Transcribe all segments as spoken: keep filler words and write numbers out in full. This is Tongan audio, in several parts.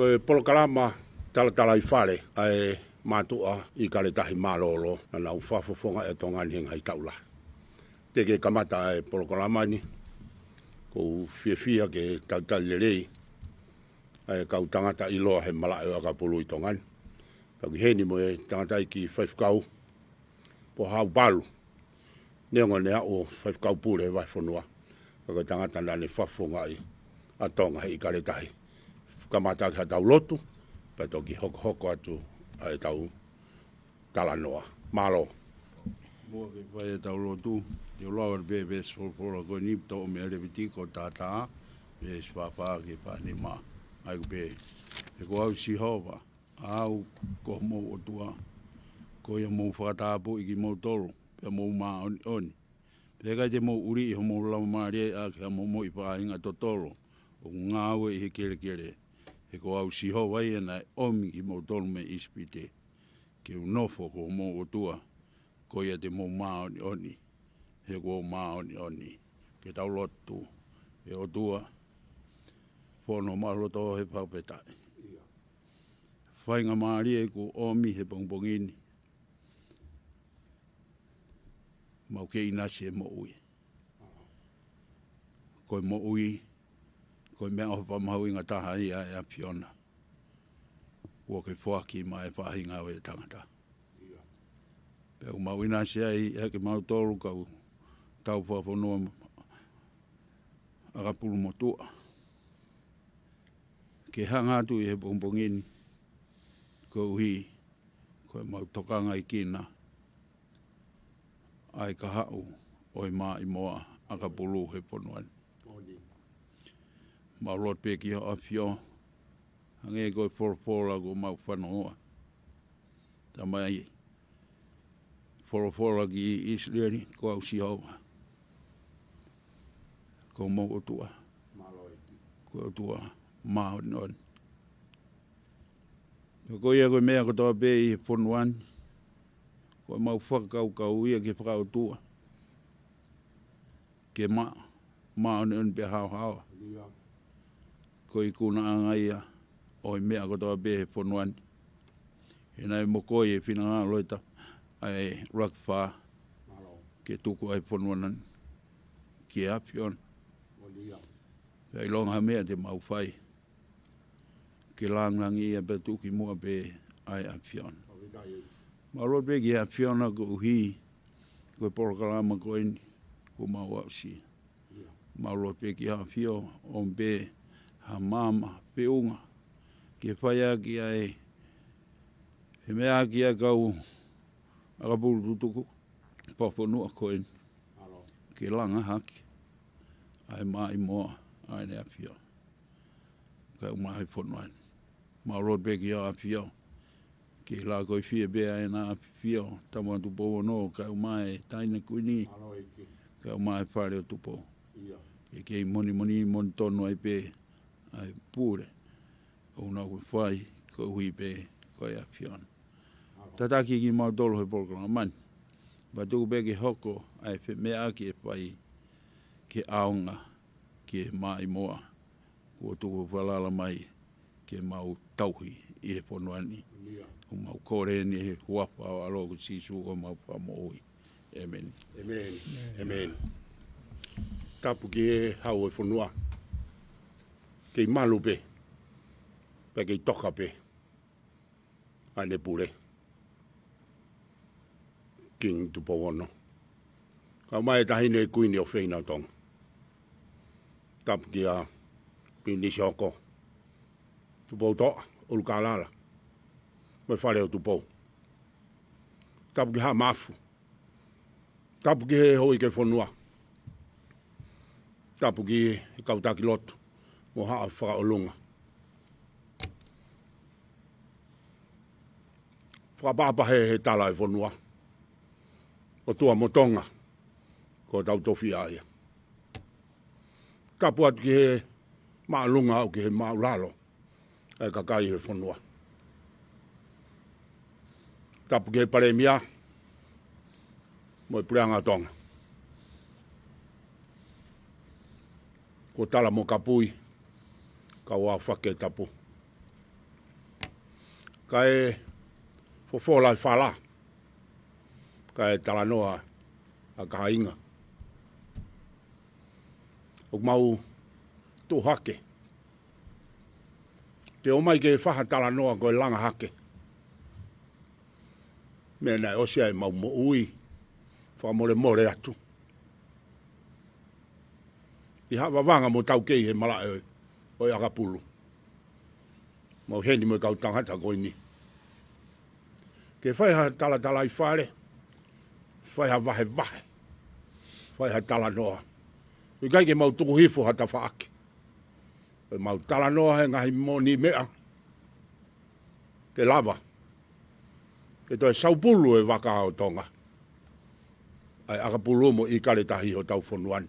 Ko e polokalama talatalaifale ʻa e mātuʻa ʻIkale Tahi mālōlō naʻa nau fakafofongaʻi ʻa Tonga ni he ngaahi taʻu lahi. Teʻeki ke kamata ʻa e polokalama ni, ʻoku ou fiefia ke talitali lelei ʻa e kau tangata ʻiloa he malaʻe ʻo ʻAkapulu ʻi Tonga ni. Pea ʻoku ʻi heni mo e tangataʻeiki faifekau, Pohau Palu, neongo ʻene aʻu ʻo faifekau pule he vahefonua, ka ko e tangata naʻa ne fakafofongaʻi ʻa Tonga he ʻIkale Tahi. Kamata ʻaki haʻatau lotu, pea toki hokohoko atu ʻa ʻetau talanoa. Mālō. Muʻa ke fai ʻetau lotu, te u lau atu pē veesi folofola ko eni, toʻo mei Levitiko taha taha, veesi fā fā ki he fā nima. ʻA ia ʻoku pehē: He ko au Sihova, ʻa au ko homou ʻOtua, ko ia ʻoku mou fakatapui kimoutolu, pea mou māʻoniʻoni. Pea ʻikai te mou ʻuliʻi homou laumālie ʻaki ha momoʻi faʻahinga totolo ʻoku ngāue ʻi he kelekele. He ko au Sihova ia naʻe ʻomi kimoutolu mei ʻIsipite, ke u nofo ko homou ʻOtua, ko ia te mou māʻoniʻoni, he kuo u māʻoniʻoni. Ke tau lotu. ʻE ʻOtua, fonu homau loto he fakafetaʻi. Faingamālie kuo ʻomi he pongipongi ni, mau kei ʻinasi he moʻui. Ko e moʻui, ko e meʻaʻofa mahuʻinga taha ia ʻa e ʻAfiona kuo ke foaki maʻa e faʻahinga ʻo e tangata. Pea ʻoku mau ʻinasi ai ʻa kimautolu kau tau fakafonua ʻAkapulu motuʻa, ke hanga atu ʻi he pongipongi ni, koeʻuhi ko ʻemau tokangaekina ʻa e kahaʻu ʻo e Maʻimoa ʻAkapulu he fonua ni. Mau lotu pē ki ho ʻAfio, hangē ko e folofola kuo mau fanongoa. Talamai ʻe he folofola ki ʻIsileli, ko au Sihova, ko homou ʻOtua, ko e ʻOtua māʻoniʻoni. Pea ko ia ko e meʻa kotoa pē ʻi he fonua ni, ko ʻemau fakakaukau ia ki he fakaʻotua, ke mā, māʻoniʻoni pea haohaoa. Ko e ikunaʻanga ia ʻo e meʻa kotoa pē he fonua ni. He naʻe mokoi ʻe he finangalo ʻo e ta-, ʻa e ʻUluaki Fā, ke tuku ʻa e fonua ni ki he ʻAfiona. Pea ʻilonga ha meʻa te mau fai, ke langilangiʻia pea tuku ki muʻa pē ʻa e ʻAfiona. Mau lotu pē ki he ʻAfiona koeʻuhi ko e polokalama ko eni kuo mau aʻusia. Mau lotu pē ki he ʻAfio, ʻomi pē ha maama feʻunga ke fai ʻaki ʻa e femeʻaʻaki ʻa e kau ʻAkapulu tutuku fakafonua ko eni, ke langa hake ʻa e Maʻimoa ʻa ʻEne ʻAfio kae ʻumaʻā e fonua ni. Mau lotu pē ki he ʻAfio, ke lakoifie pē ʻa ʻEna ʻAfio, Tama Tupou Ono, kae ʻumaʻā e Taʻahine Kuini, kae ʻumaʻā e Fale ʻo Tupou. Ke kei monimoni, monitonu ai pē ʻa e pule ʻoku nau fai, koeʻuhi pē ko e ʻAfiona. Tataki kimautolu he polokalama ni, pea tuku pē ke hoko ʻa e femeʻaʻaki ʻe fai ke ʻaonga ki he Maʻimoa kuo tuku falala mai ke mau tauhi ʻi he fonua ni. ʻOku mau kole ni he huafa ʻo e ʻAlo ko Sīsū ko homau Fakamoʻui. ʻĒmeni. ʻĒmeni. ʻĒmeni. Tapu ki he hau ʻo e fonua. Kei malu pē, pea kei toka pē ʻa ʻene pule, Kingi Tupou Ono, kae ʻumaʻā e Taʻahine Kuini ʻofeina ʻo Tonga. Tapu kia Pilinisi Hoko, Tupoutoʻa, ʻUlukālala, mo e Fale ʻo Tupou. Tapu ki Haʻa Maʻafu. Tapu ki he houʻeiki ʻo e fonua. Tapu ki he kau taki lotu mo Haʻa Fakaʻolunga. Fakaʻapaʻapa he, he tala ʻo e fonua, ʻOtua mo Tonga, ko hotau tofiʻa ia. Tapu atu ki he māʻolunga ʻo aʻu ki he māʻulalo ʻa e kakai he fonua. Tapu ki he Palēmia mo e Puleʻanga ʻo Tonga. Kuo tala mo kapui, kau aofaki e tapu. Kae fofola e fala, kae talanoa ʻa kāinga. ʻOku mau tuʻu hake ke ʻomai ke fai ha talanoa ko e langa hake. Meʻa naʻe ʻosi ai ʻemau moʻui, fakamolemole atu. ʻI ha vavanga mo taukei he malaʻe ʻo e ʻakapulu. Mau heni mo e kau tangata ko eni ke fai ha talatalaifale, fai ha vahevahe, fai ha talanoa. ʻIkai ke mau tuku hifo ha tafaʻaki. ʻE mau talanoa he ngaahi moʻoni meʻa ke lava ke toe saupulu e vaka ʻo Tonga, ʻa e ʻakapulu mo ʻIkale Tahi hotau fonua ni.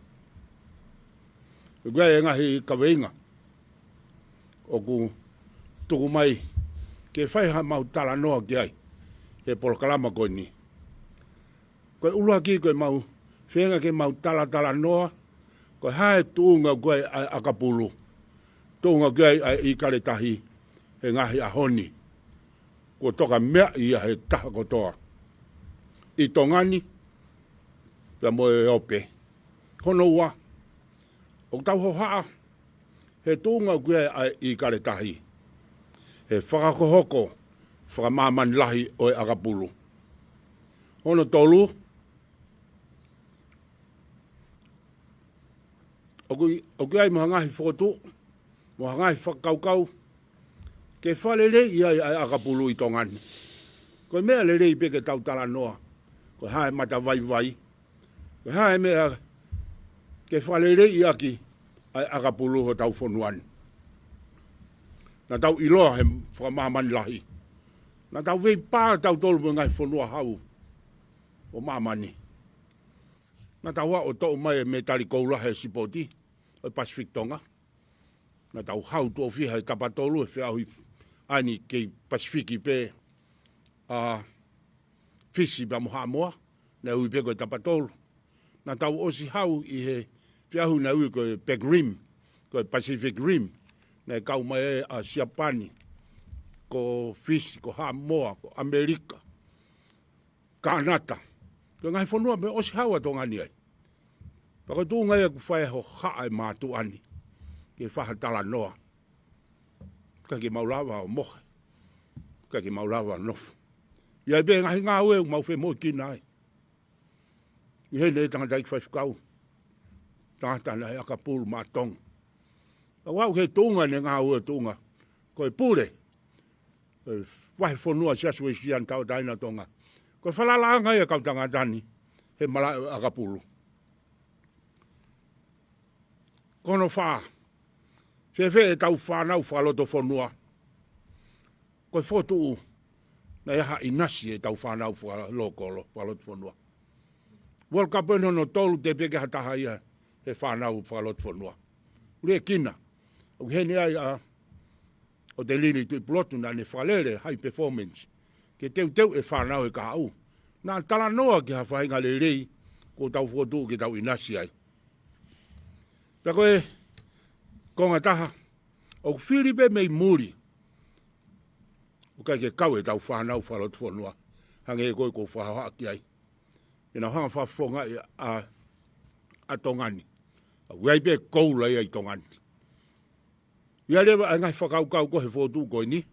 ʻOku ʻi ai e ngaahi kaveinga ʻoku tuku mai ke fai ha mau talanoa ki ai he polokalama ko eni. Ko e ʻuluaki ko e mau feinga ke mau talatalanoa ko e hā e tuʻunga ʻoku ʻi ai ʻa e ʻakapulu, tuʻunga ʻoku ʻi ai ʻa e ʻIkale Tahi he ngaahi ʻaho ni. Kuo toka meaʻi ia he taha kotoa ʻi Tonga ni pea mo e ope. Hono ua, ʻoku tau hohaʻa he tuʻunga ʻoku ʻi ai ʻa e ʻIkale Tahi he fakahokohoko fakamāmani lahi ʻo e ʻakapulu. Hono tolu, ʻoku ʻi, ʻoku ʻi ai mo ha ngaahi fokotuʻu mo ha ngaahi fakakaukau ke fakaleleiʻi ai ʻa e ʻakapulu ʻi Tonga ni. Ko e meʻa lelei pē ke tau talanoa ko e hā e matavaivai, ko e hā e meʻa ke fakaleleiʻi ʻaki ʻa e ʻakapulu hotau fonua ni. Naʻa tau ʻiloa he fakamāmani lahi. Naʻa tau veipā tautolu mo e ngaahi fonua hau ʻo māmani. Naʻa tau aʻu ʻo toʻo mai e mētali koula he sipoti ʻo e Pacific Tonga. Naʻa tau hau tuʻo fiha he tapatolu he feʻauhi ʻa eni kei Pasifiki pē, ʻa Fisi pea mo Haʻamoa, naʻe ui pē ko e tapatolu. Naʻa tau ʻosi hau ʻi he feʻauhi naʻe ui ko e Pac Rim, ko e Pacific Rim. Naʻe kau mai ai ʻa Siapani, ko Fisi, ko Haʻamoa, ko ʻAmelika, Kānata. Ko e ngaahi fonua pē ʻosi hau ʻa Tonga ni ai. Pea ko e tuʻunga ia ʻoku fai ai e hohaʻa e mātuʻa ni ke fai ha talanoa. ʻIkai ke mau lava ʻo mohe. ʻIkai ke mau lava ʻo nofo. ʻI ai pē ngaahi ngāue ʻoku mau femoʻuekina ai. ʻI heni e tangataʻeiki faifekau, tangata naʻe ʻakapulu maʻa Tonga. Pea ʻoku ʻi ai e tuʻunga ʻene ngāue, tuʻunga ko e pule e vahefonua Siasi Uēsiliana Tauʻatāina ʻo Tonga. Ko e falalaʻanga ia ʻa e kau tangata ni he malaʻe ʻo e ʻakapulu. Ko hono fā, fēfē ʻetau fānau fakalotofonua? Ko e fokotuʻu naʻe ʻi ai ha ʻinasi ʻetau fānau fakalokolo, fakalotofonua. World Cup eni hono tolu, teʻeki ke ʻi ai ha taha ia he fānau fakalotofonua. Liʻekina, ʻoku ʻi heni ai ʻa ʻOtelili Tuʻipulotu naʻa ne fakalele high performance ke teuteu e fānau he kahaʻu. Naʻa talanoa ki ha faʻahinga lelei kuo tau fokotuʻu ke tau ʻinasi ai. Pea ko e konga taha, ʻoku fili pē mei muli ʻoku ʻikai ke kau ʻetau fānau fakalotofonua hangē ko e ʻoku ou fakahohaʻa ki ai. ʻE nau hanga ʻo fakafofongaʻi ʻa, ʻa Tonga ni. ʻOku ʻi ai pē koula ia ʻi Tonga ni. ʻI ai leva ʻa e ngaahi fakakaukau ko ē he fokotuʻu ko eni.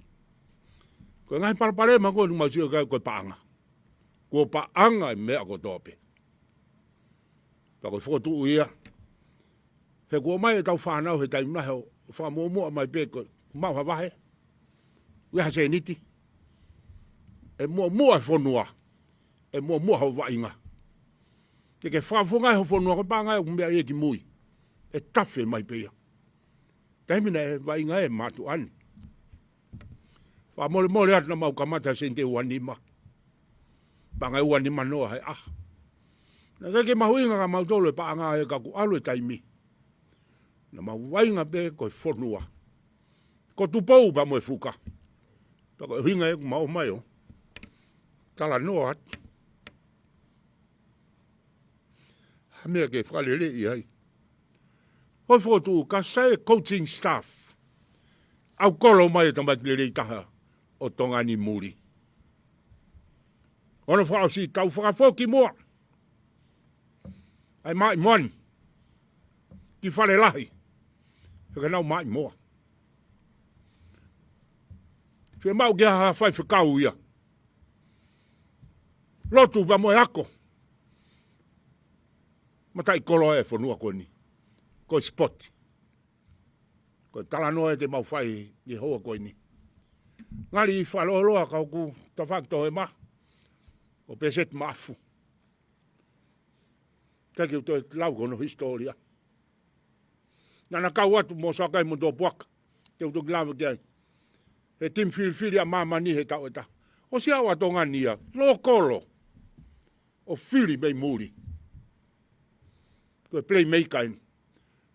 Ko e ngaahi palopalema ko ē ʻoku mau sio ki ai ko e paʻanga. Kuo paʻanga e meʻa kotoa pē. Pea ko e fokotuʻu ia, he kuo ʻomai ʻetau fānau he taimi lahi ʻo fakamuʻomuʻa mai pē ko e maʻu ha vahe, ʻave ha sēniti. ʻE muʻomuʻa e fonua, ʻe muʻomuʻa hoʻo vaʻinga. Ke ke fakafofongaʻi ho fonua, ko e paʻanga ia ʻoku meaʻi ia ki mui. ʻE tafe mai pē ia. Taimi naʻe vaʻinga ai e mātuʻa ni, fakamolemole atu naʻa mau kamata he sēniti ʻe ua nima. Paʻanga ʻe ua nima noa he ʻaho. Naʻe ʻikai ke mahuʻinga kia mautolu e paʻanga ia ka kuo ʻalu e taimi, naʻa mau vaʻinga pē ko e fonua. Ko Tupou pea mo e Fuka. Pea ko e ʻuhinga ia ʻoku mau ō mai ʻo talanoa atu. Ha meʻa ke fakaleleiʻi ai. Ko e fokotuʻu, ka sai e coaching staff, ʻalu ʻo kolo mai e tamaiki lelei taha ʻo Tonga ni muli. ʻO ne fakaʻosi tau fakafoki muʻa ʻa e Maʻimoa ni ki Falelahi. He ka nau Maʻimoa. Fiemaʻu ke ʻi ai ha faifekau ia. Lotu pea mo e ako. Mataʻikoloa e fonua ko eni. Ko e sipoti. Ko e talanoa ē te mau fai ʻi he houa ko eni. Ngali fakalōloa ka ʻoku tafaʻaki toʻo e mā. Ko Peseti Maʻafu. ʻIkai ke u toe lau ko hono hisitōlia. Naʻa na kau atu mo Soakai Motuʻapuaka. Te u toki lave ki ai. He timi filifili ʻa māmani he taʻu ʻe taha. ʻOsi ʻa Tonga ni ia. Lōkolo. ʻO fili mei muli. Ko e playmaker eni.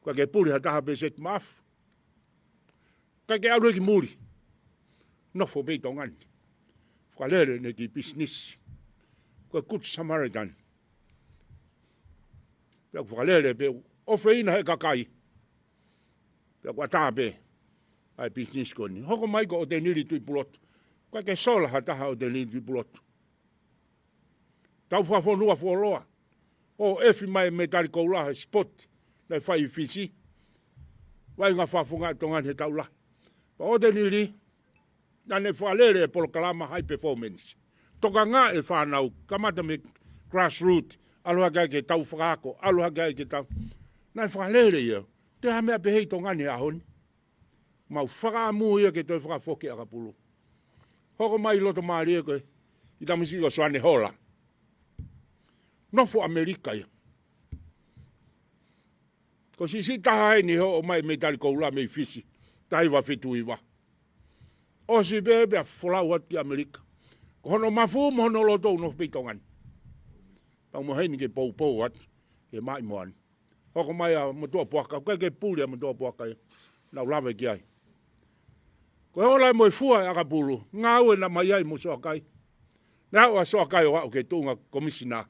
Ko e ke puli ha taha Peseti Maʻafu. ʻIkai ke ʻalu ia ki muli. Nofo pē ʻi Tonga ni. Fakalele ʻene kiʻi pisinisi. Ko e Good Samaritan. Pea ʻoku fakalele pē ʻoku ʻofeina he kakai. Pea ʻoku ʻatā pē ʻa e pisinisi ko eni. Hoko mai ko ʻOtenili Tuʻipulotu. ʻIkai ke sola ha taha ʻOtenili Tuʻipulotu. Tau fakafonua fuoloa. ʻO ʻefi mai e mētali koula he sipoti naʻe fai ʻi Fisi. Vaʻinga fakafofonga ʻa Tonga ni he taʻu lahi. Pea ʻOtenili, naʻa ne fakalele e polokalama high performance. Tokangaʻi e fānau, kamata mei he grassroot, ʻalu hake ai ki he tau fakaako, ʻalu hake ai ki he tau. Naʻe fakalele ia, toe ha meʻa pehē ʻi Tonga ni he ʻaho ni. Mau fakaʻamu ia ke toe fakafoki ʻakapulu. Hoko mai loto mālie ko e, ʻi tamasiʻi ko Soane Hola. Nofo ʻAmelika ia. Ko e siʻisiʻi taha eni ʻo mai mētali koula mei Fisi, taha hiva fitu hiva. ʻOsi pē pea folau atu ki ʻAmelika. Ko hono mafu mo hono loto ʻoku nofo pē ʻi Tonga ni. Pea mo heni ke poupou atu, ke Maʻimoa ni. Hoko mai ʻa Motuʻapuaka, ʻikai ke puli ʻa Motuʻapuaka ia. Naʻa ku lave ki ai. Ko e ola mo e fua e ʻakapulu, ngāue naʻe ʻomai ai mo Soakai. Naʻe aʻu ʻa Soakai ʻo aʻu ki he tuʻunga komisina.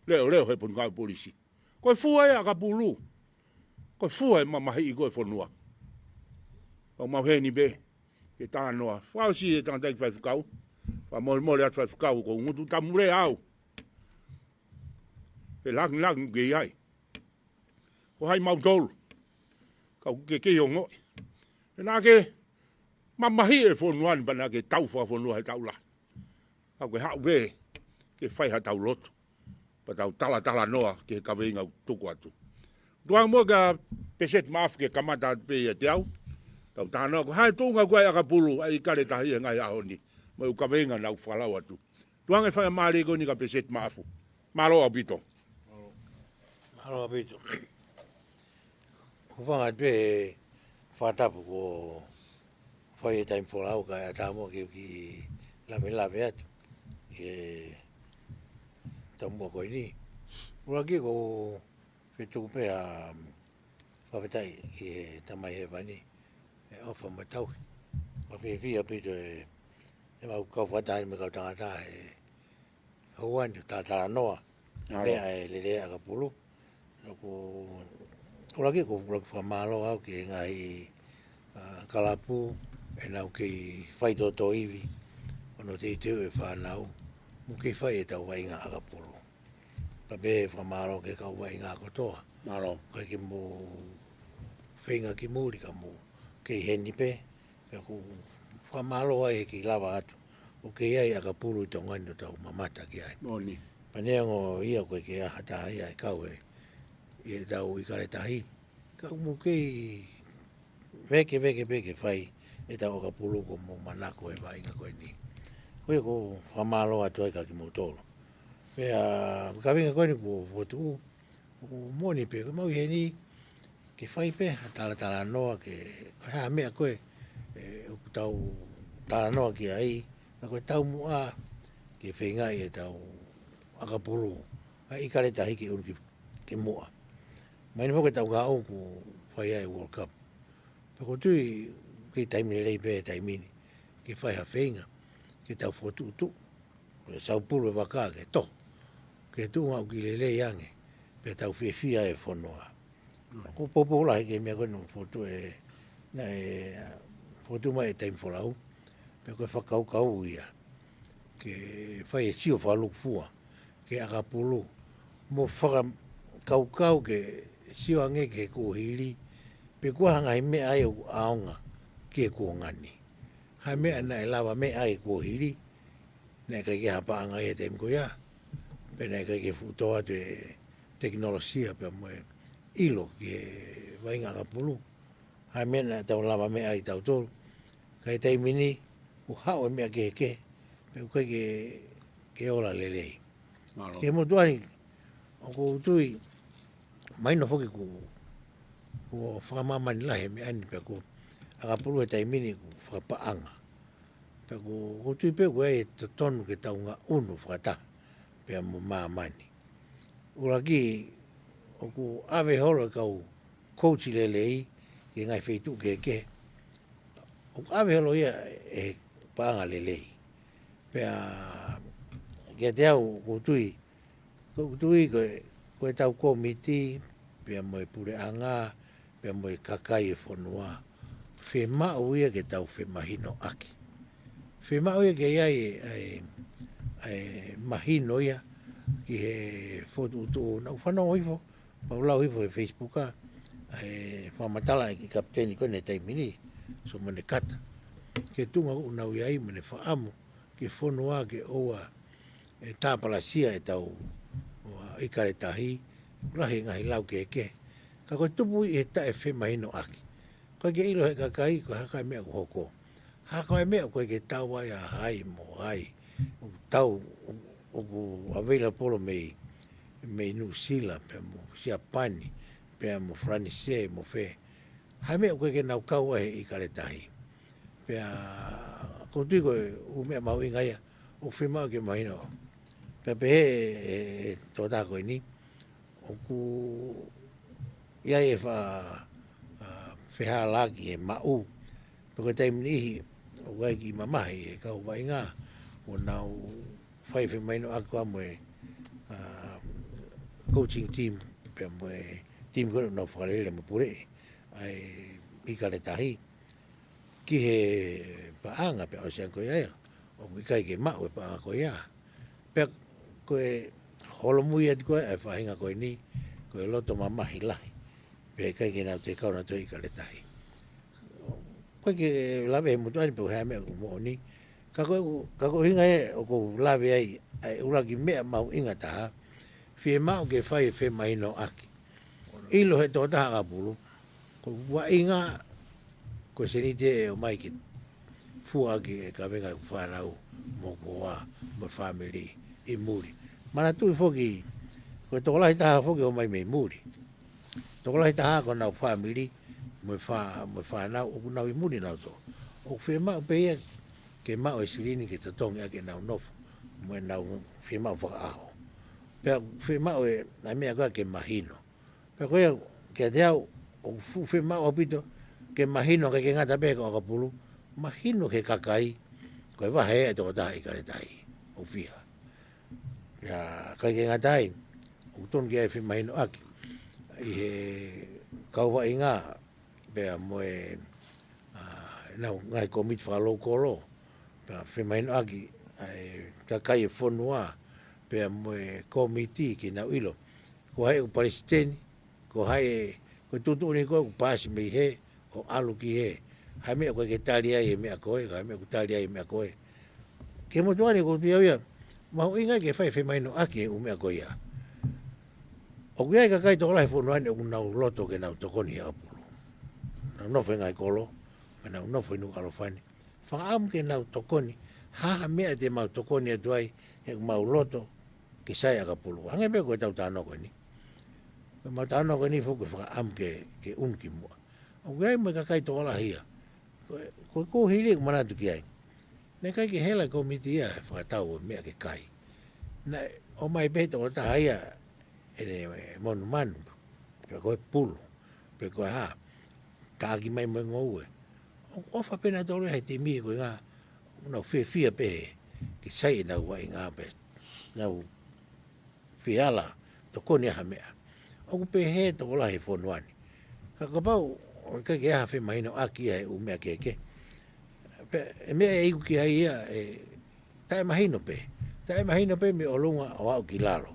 Leʻoleʻo he Potungāue Polisi. Ko e fua e ʻakapulu. Ko e fua e mamahiʻi ko e fonua. ʻOku mau heni pē, ke talanoa. Fakaʻosi e tangataʻeiki faifekau. Fakamolemole atu faifekau ko e ngutu tamule au. He langilangi ke ʻi ai. Ko hai mautolu. Kau ke kei ongoʻi. He naʻa ke mamahiʻi e fonua ni pea naʻa ke tau fakafonua he taʻu lahi. Kau ke haʻu pē, ke fai ha tau lotu. Pea tau talatalanoa ki he kaveinga ʻoku tuku atu. Tuku ange muʻa kia Peseti Maʻafu ke kamata atu pē ʻiate au. Tau talanoa ko hai tuʻunga ko e ʻakapulu, ʻa e ʻIkale Tahi he ngaahi ʻaho ni. Mo e ʻū kaveinga naʻa ku fakalau atu. Tuku ange e faingamālie ko eni kia Peseti Maʻafu. Mālō ʻaupito. Mālō ʻaupito. Hūfanga atu pē he fakatapu kuo fai e taimi folau kae ʻatā muʻa ke u kiʻi lavelave atu. Ke tau muʻa ko eni. ʻUluaki ko e fetuku pē ʻa fakafetaʻi ki he Tamai Hēvani, ʻe ʻofa mo tauhi. Fakafiefia ʻaupito e, e mau kau fakataha ni mo e kau tangata he houa ni ʻo talatalanoa. Mālō. Meʻa e lele ʻakapulu. ʻOku, ʻuluaki ko e ʻuluaki fakamālō au ki he ngaahi, ʻa, kalapu, ʻenau kei fai toto ivi, ʻo nau teuteu e fānau, mo kei fai e tau vaʻinga ʻakapulu. Pea pehē fakamālō ki he kau vaʻinga kotoa. Mālō. ʻIkai ke mou feinga ki muli ka mou kei heni pē, pea ʻoku fakamālō ai he kei lava atu. ʻOku kei ʻi ai ʻakapulu ʻi Tonga ni ʻo tau mamata ki ai. Moʻoni. Pea neongo ia ʻoku ʻikai ke ʻi ai ha taha ia ʻe kau ʻi he tau ʻIkale Tahi. Ka ʻoku mou kei vekeveke pē ke fai e tau ʻakapulu ʻoku mou manako he vaʻinga ko eni. Ko ia ʻoku ou fakamālō atu ai kia kimoutolu. Pea ko e kaveinga ko eni kuo fokotuʻu, ʻoku moʻoni pē, ʻoku mau ʻi heni ke fai pē ha talatalanoa ke, ko e hā e meʻa ko ē, ē, ʻoku tau talanoa ki ai, ka ko e taumuʻa ke feingaʻi e tau ʻakapulu, ʻa e ʻIkale Tahi ke ʻunu ki, ki muʻa. Mahino foki e tau ngāue kuo fai ai e World Cup. Pea ʻoku ou tui, kei taimi lelei pē he taimi ni, ke fai ha feinga, ke tau fokotuʻutuʻu, ke saupulu e vaka ke tō, ke tuʻunga ʻoku kei lelei ange, pea tau fiefia e fonua. ʻOku ou poupou lahi ki he meʻa ko eni naʻe fokotuʻu e, naʻe fokotuʻu mai e taimi folau. Pea ko e fakakaukau ia ke fai e sio fakalūkufua ki he ʻakapulu, mo fakakaukau ke sio ange ki he kuohili, pe ko e hā e ngaahi meʻa ia ʻoku ʻaonga ki he kuonga ni. Ha meʻa naʻe lava meʻa ai e kuohili, naʻe ʻikai ke ʻi ai ha paʻanga he taimi ko ia, pea naʻe ʻikai ke fuʻu tō atu e tekinolosia pea mo e ʻilo ki he vaʻinga ʻakapulu. Ha meʻa naʻa tau lava meʻa ai tautolu, ka ʻi he taimi ni kuo haʻu e meʻa kehekehe, pea ʻoku ʻikai ke, ke ola lelei. Mālō. Ki he motuʻa ni, ʻoku ou tui, mahino foki kuo, kuo fakamāmani lahi e meʻa ni, pea ko e ʻakapulu he taimi ni kuo fakapaʻanga. Pea ʻoku, ʻoku ou tui pē ʻoku ʻi ai e totonu ke tau ngaʻunu fakataha pea mo māmani. ʻUluaki, ʻoku ʻave holo e kau kousi lelei ki he ngaahi feituʻu kehekehe. ʻOku ʻave holo ia ʻe he paʻanga lelei. Pea kiate au, ʻoku ou tui, ʻoku ou tui ko e, ko ʻetau kōmiti, pea mo e puleʻanga, pea mo e kakai e fonua, fiemaʻu ia ke tau femahinoʻaki. Fiemaʻu ia ke ʻi ai e, e, e mahino ia ki he fokotuʻutuʻu. Naʻá ku fanongo hifo, pea u lau hifo he Facebook ʻa e fakamatala ʻa e kiʻi kapiteni ko eni he taimi ni, Solomone Kata, ki he tuʻunga ʻoku nau ʻi ai mo ʻene fakaʻamu ki he fonua ke ʻoua ʻe tāpalasia ʻetau ʻIkale Tahi, lahi e ngaahi lau kehekehe. Ka ko e tupu ʻi he taʻefemahinoʻaki. ʻOku ʻikai ke ʻilo ʻe he kakai ko e hā e meʻa ʻoku hoko. Hā e meʻa ʻoku ʻikai ke tau ai ʻa hai mo hai. ʻOku tau, ʻoku available mei, mei Nuʻusila, pea mo Siapani, pea mo Falanisē, mo fē. Ha meʻa ʻoku ʻikai ke nau kau ai he ʻIkale Tahi. Pea ʻoku ou tui ko e ʻū meʻa mahuʻinga ia ʻoku fiemaʻu ke mahino. Pea pehē ʻe, ʻe, ʻe he tokotaha ko eni, ʻoku ʻi ai e fa, a, fehālaaki he maʻu. Pea ko e taimi niʻihi, ʻoku ʻi ai e kiʻi mamahi he kau vaʻinga, ʻo nau fai femahinoʻaki ko ia mo e, a, coaching team, pea mo e team ko ē ʻoku nau fakalele mo puleʻi ʻa e ʻIkale Tahi ki he paʻanga, pea ʻosi ange ko ia ia, ʻoku ʻikai ke maʻu e paʻanga ko ia. Pea ko e holomui atu ko ē ʻa e faʻahinga ko eni, ko e loto mamahi lahi. Pea ʻikai ke nau toe kau nautolu he ʻIkale Tahi. ʻOku ʻikai ke lave he motuʻa ni pe ko e hā e meʻa ʻoku moʻoni. Ka ko e, ka ko e ʻuhinga ē ʻoku ou lave ai, ʻa e ʻuluaki meʻa mahuʻinga taha, fiemaʻu ke fai e femahinoʻaki. ʻIlo ʻe he tokotaha ʻakapulu, ko e vaʻinga, ko e sēniti ē ʻe ʻomai ke fua ʻaki e kavenga ʻeku fānau mo hoku hoa mo e fāmili ʻi muli. Manatuʻi foki, ko e tokolahi taha foki ʻoku ʻomai mei muli. Tokolahi taha ko honau fāmili mo e fā, mo e fānau ʻoku nau ʻi muli nautolu. ʻOku fiemaʻu pē ia ke maʻu e silini ke totongi ʻaki ʻenau nofo mo ʻenau fiemaʻu fakaʻaho. Pea fiemaʻu e, ʻa e meʻa ko ia ke mahino. Pea ko ia, kiate au, ʻoku fuʻu fiemaʻu ʻaupito ke mahino, ʻikai ke ngata pē ki he kau ʻakapulu, mahino ki he kakai, ko e vahe ʻa e tokotaha ʻIkale Tahi ʻoku fiha. Pea ʻikai ke ngata ai, ʻoku tonu ke ʻi ai e femahinoʻaki ʻi he kau vaʻinga, pea mo e, a, ʻenau ngaahi kōmiti fakalou kolo, pea femahinoʻaki ʻa e kakai e fonua, pea mo e kōmiti ke nau ʻilo ko hai ʻoku palesiteni, ko hai e, ko e tuʻutuʻuni ko ē ʻoku paasi mei hē ʻo ʻalu ki hē. Ha meʻa ʻoku ʻikai ke tali ai e meʻa ko ē, ha meʻa ʻoku tali ai e meʻa ko ē. Ki he motuʻa ni ʻoku ou tui au ia, mahuʻinga ke fai femahinoʻaki e ʻū meʻa ko ia. ʻOku ʻi ai e kakai tokolahi he fonua ni ʻoku nau loto ke nau tokoni he ʻakapulu. Nau nofo he ngaahi kolo, pea nau nofo ʻi Nukuʻalofa ni. Fakaʻamu ke nau tokoni, ha, ha meʻa te mau tokoni atu ai, he ʻoku mau loto ke sai e ʻakapulu. Hangē pē ko ʻetau talanoa ko eni. Ko ʻemau talanoa ko eni foki ko e fakaʻamu ke, ke unu ki muʻa. ʻOku ʻi ai mo e kakai tokolahi ia. Ko e, ko e kuohili ʻoku ou manatu ki ai. Naʻe ʻikai ke hela e kōmiti ia he fakatau ʻo e meʻa ke kai. Naʻe ʻomai pē tokotaha ia ʻene monumanu, pe ko e pulu, pe ko e hā, taʻaki mai mo e ngoue. ʻOku ʻofa pē nautolu ia he timi ko ē, ʻoku nau fiefia pē he, ke sai ʻenau vaʻinga pē, nau fie ala tokoni ha meʻa. ʻOku pehē tokolahi he fonua ni. Ka kapau ʻoku ʻikai ke ʻi ai ha femahinoʻaki ia he ʻū meʻa kehekehe, Pea, ʻe meʻa ʻe iku ki ai ia, ʻe, taʻemahino pē. Taʻemahino pē mei ʻolunga ʻo aʻu ki lalo.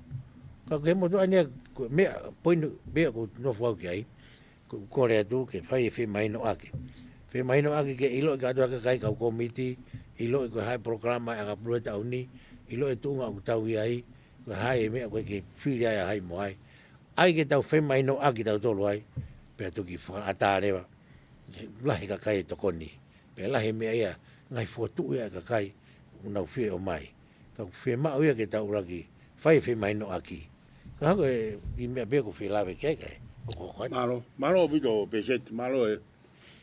Ka ko e motuʻa ni ia, ko e meʻa, poini, meʻa ʻoku ou nofo au ki ai, ʻoku ou kole atu ke fai e femahinoʻaki. Femahinoʻaki ke ʻiloʻi kātoa e kakai kau kōmiti, ʻiloʻi ko e hā e polokalama ʻa e ʻakapulu he taʻu ni, ʻiloʻi e tuʻunga ʻoku tau ʻi ai, ko e hā e meʻa ko ē ke fili ai ʻa hai mo hai. ʻAi ke tau femahinoʻaki tautolu ai, pea toki fakaʻatā leva, lahi e kakai ʻe tokoni. Pea lahi e meʻa ia, ngaahi fokotuʻu ia ʻa e kakai, ʻoku nau fie ʻomai. Ka ʻoku fiemaʻu ia ke tau ʻuluaki fai e femahinoʻaki. Ka ko e kiʻi meʻa pē ʻoku ou fie lave ki ai kae hokohoko atu. Mālō, mālō ʻaupito Pēseti, mālō e,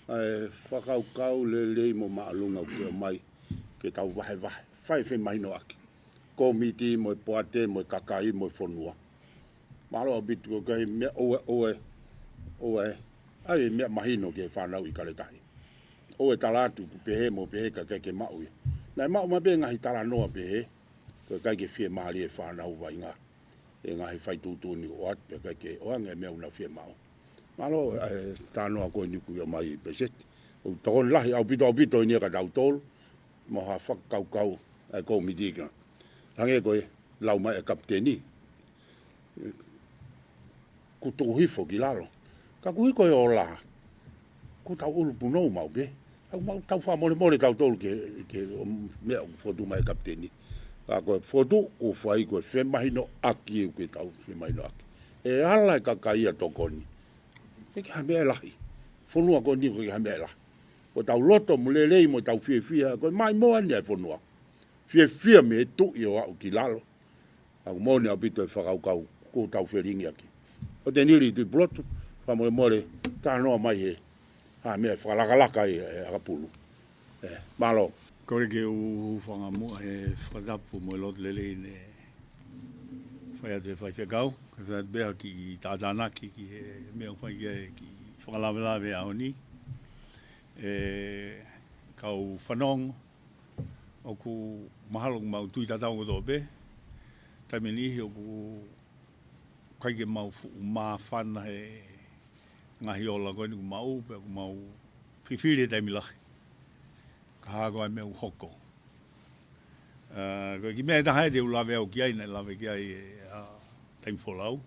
e fakakaukau lelei mo māʻolunga ʻoku ke ʻomai ke tau vahevahe, fai e femahinoʻaki. Kōmiti mo e poate mo e kakai mo e fonua. Mālō ʻaupito ko e kiʻi meʻa ʻoua, ʻoua, ʻoua, ʻai e meʻa mahino ki he fānau ʻIkale Tahi. ʻOua ʻe tala atu ʻoku pehē mo pehē kae ʻikai ke maʻu ia. Naʻe maʻu mai pē ngaahi talanoa pehē, ko e ʻikai ke fiemālie e fānau vaʻinga. ʻE ngaahi fai tuʻutuʻuni ʻoku ʻoatu pē kae ʻikai ke ʻoange e meʻa ʻoku nau fiemaʻu. Mālō e talanoa ko eni ʻoku ke ʻomai Pēseti. ʻOku tokoni lahi ʻaupito ʻaupito eni ia kia tautolu, mo ha fakakaukau ʻa e kōmiti ka. Hangē ko e lau mai ʻa e kapiteni. Kuo tuku hifo ki lalo. Ka kuo hiko e ola. Kuo tau ʻulu punou maʻu pē. ʻOku mau tau fakamolemole tautolu ki he, ki he meʻa ʻoku fotu mai ʻa e kapiteni. Ka ko e fotu ʻoku fai ko e femahinoʻaki ʻoku ke tau femahinoʻaki. ʻE ala e kakai ia ʻo tokoni. ʻIkai ke ha meʻa ʻe lahi. Fonua ko eni ʻoku ʻikai ke ha meʻa ʻe lahi. Ko ʻetau loto mo e lelei mo ʻetau fiefia. Ko e maʻimoa eni ʻa e fonua. Fiefia mei he tuʻi ʻo aʻu ki lalo. ʻOku moʻoni ʻaupito e fakakaukau ʻoku tau felingiʻaki. ʻOku te nili Tuʻipulotu, fakamolemole, talanoa mai he, ha meʻa ʻe fakalakalaka ai e ʻakapulu. ʻE, mālō. Kole ke u hūfanga muʻa he fakatapu mo e loto lelei ne fai atu ʻe he faifekau, kae fai atu pē ha kiʻi tātānaki ki he meʻa ʻoku fai ki ai e kiʻi fakalavelave ʻaho ni. ʻE, kau fanongo, ʻoku mahalo ʻoku mau tui tatau kotoa pē, taimi ʻe niʻihi ʻoku ʻikai ke mau fuʻu māfana he ngaahi ola ko eni ʻoku mau, pea ʻoku mau fifili he taimi lahi. Ka hā ko e meʻa ʻoku hoko. ʻA, ko e kiʻi meʻa ʻe taha ia te u lave au ki ai, naʻe lave ki ai ʻe, ʻa, Taimi Folau.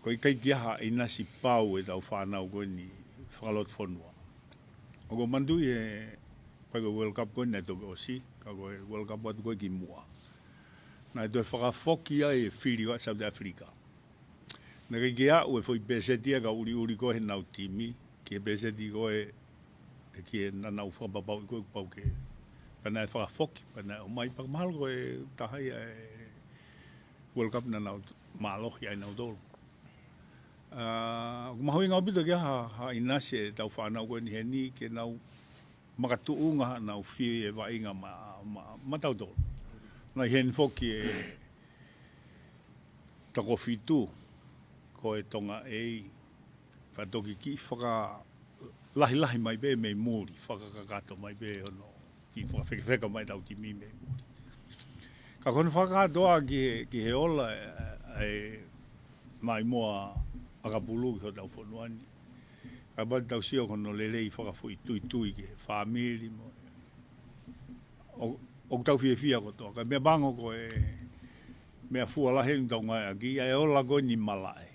Ko e ʻikai ke ʻi ai ha ʻinasi pau ʻetau fānau ko eni fakalotofonua. ʻOku ou manatuʻi e, ko e World Cup ko eni naʻe toki ʻosi, ka ko e World Cup atu ko ē kimuʻa. Naʻe toe fakafoki ai e fili ʻa South Africa. Naʻe ʻikai ke aʻu e foʻi pēseti ia ʻa e kau ʻuliʻuli ko ē heʻenau timi, ki he pēseti ko ē, ʻe ki he naʻa nau fakapapauʻi ko ē ʻoku pau ke. Pea naʻe fakafoki, pea naʻe ʻomai pea mahalo ko e taha ia e World Cup naʻa nau mālohi ai nautolu. ʻA, ʻoku mahuʻinga ʻaupito ke ʻi ai ha, ha ʻinasi ʻetau fānau ko eni heni ke nau makatuʻunga haʻanau fie vaʻinga ma, ma, ma tautolu. Naʻe ʻi heni foki e toko fitu, ko e Tonga A, ka toki kiʻi fakalahilahi mai pē mei muli, fakakakato mai pē hono kiʻi fakafekafeka mai ʻetau timi mei muli. Ka ko hono fakakātoa ki he, ki he ola e, e maʻimoa ʻakapulu ki hotau fonua ni. Ka pau te tau sio ko hono lelei fakafoʻituitui ki he fāmili mo. ʻO, ʻoku tau fiefia kotoa. Ka meʻapango ko e meʻa fua lahi ʻoku tau ngāueʻaki, ʻa e ola ko eni malaʻe.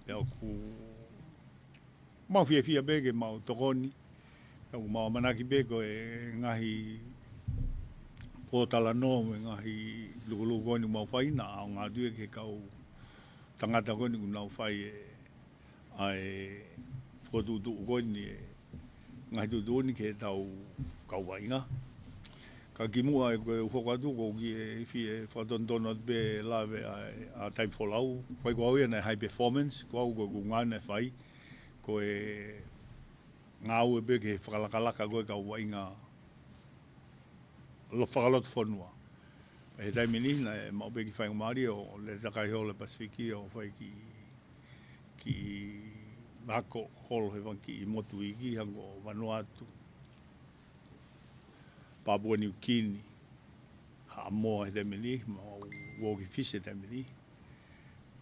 Pea ʻoku mau fiefia pē ke mau tokoni. ʻOku mau ʻamanaki pē ko e ngaahi pōtalanoa mo e ngaahi lukuluku ko eni ʻoku mau fai naʻa ʻaonga atu ia ki he kau tangata ko eni ʻoku nau fai e, ʻa e fokotuʻutuʻu ko eni e ngaahi tuʻutuʻuni ki heʻetau kau vaʻinga. Ka kimuʻa ʻi he ʻoku ou hoko atu ʻoku ou kiʻi fie fakatonutonu atu pē lave ʻa, ʻa Taimi Folau. Ko au ia naʻe high performance, ko au ko e ʻuhinga naʻe fai. Ko e ngāue pē ke fakalakalaka ko ē kau vaʻinga lo fakalotofonua. He taimi ni naʻe maʻu pē kiʻi faingamālie ʻo lele takai holo Pasifiki ʻo fai kiʻi, kiʻi ako holo he fanga kiʻi motu iiki hangē ko Vanuatu, Papua Niukini, Haʻamoa he taimi ni, mo Walking Fish he taimi ni.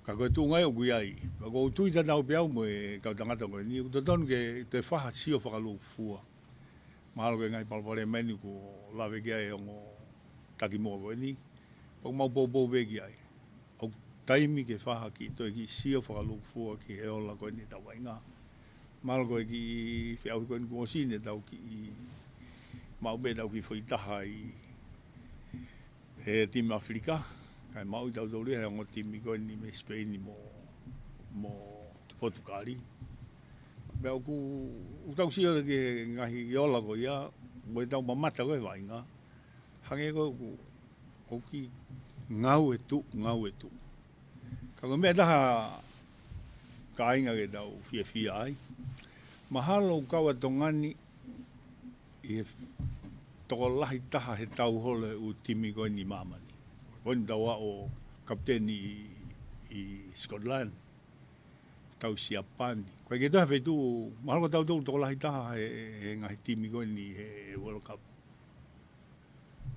Ka ko e tuʻunga ia ʻoku ʻi ai. Ka ʻoku ou tui tatau pē au mo e kau tangata ko eni, ʻoku totonu ke toe fai ha sio fakalūkufua. Mahalo ko e ngaahi palopalema eni kuo lave ki ai e ongo taki moa ko eni. Pea ʻoku mau poupou pē ki ai. ʻOku taimi ke fai ha kiʻi toe kiʻi sio fakalūkufua ki he ola ko eni ʻetau vaʻinga. Mahalo ko e kiʻi feʻauhi ko eni kuo ʻosi ne tau kiʻi maʻu pē ʻetau kiʻi foʻi taha ʻi he timi ʻAfilika, kae maʻu ʻe tautolu ia he ongo timi ko eni mei Sipeini mo, mo Potukali. Pea ʻoku, ʻoku tau sio ki he ngaahi ola ko ia, mo ʻetau mamata ko e vaʻinga. Hangē ko ē ʻoku, ʻoku kiʻi ngāue tuʻu, ngāue tuʻu. Ka ko e meʻa ʻe taha kāinga ke tau fiefia ai. Mahalo ʻoku kau ʻa Tonga ni ʻi he tokolahi taha he tau holo e ʻū timi ko eni ʻi māmani. Ko eni tau ʻaʻo kapiteni ʻi, ʻi Scotland, tau Siapani. Ko e ke taha feituʻu, mahalo ko tautolu tokolahi taha he, he ngaahi timi ko eni he World Cup.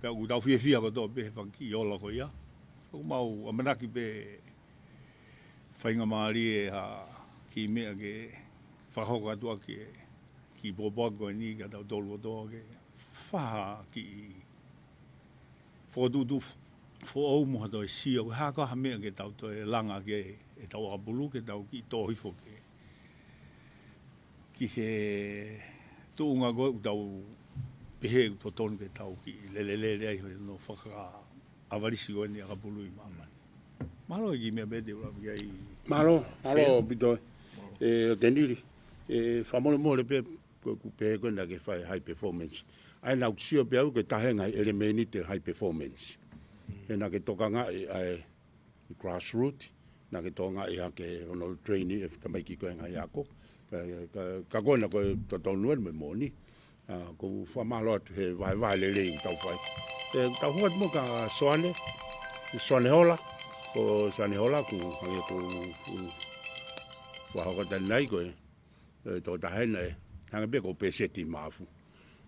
Pea ʻoku tau fiefia kotoa pē he fanga kiʻi ola ko ia. ʻOku mau ʻamanaki pē faingamālie ha kiʻi meʻa ke fakahoko atu ʻaki e kiʻi pōpoaki ko eni kia tautolu kotoa ke fai ha kiʻi fokotuʻutuʻu foʻou mo ha toe sio, ko e hā koā ha meʻa ke tau toe langa ki ai ʻetau ʻakapulu ke tau kiʻi tō hifo ki he, ki he tuʻunga ko ē ʻoku tau pehē ʻoku totonu ke tau kiʻi lelelele ai hono fakaʻavalisi ko eni ʻakapulu ʻi māmani. Mahalo e kiʻi meʻa pē te u lave ki ai. Mālō, mālō, Sia. Pito. ʻE, ʻo Tenili. ʻE, fakamolemole pē, ko ʻeku pehē ko ē naʻa ke fai high performance. ʻA ia naʻa ku sio pē au ko e taha e ngaahi ʻelemēniti high performance. ʻE naʻa ke tokangaʻi ʻa e grassroot, naʻa ke tokangaʻi hake hono train e tamaiki ko e ngaahi ako. Ka, ka, ka ko ena ko e totonu eni mo e moʻoni. ʻA, ʻoku ou fakamālō atu he vahevahe lelei ʻoku tau fai. ʻE, tau hoko atu mo kia Soane, Soane Hola, ko Soane Hola, ʻoku hangē ko e, ko e fakahoko atu ʻanenai ko e, e, tokotaha ena ʻe, hangē pē ko Peseti Mafu.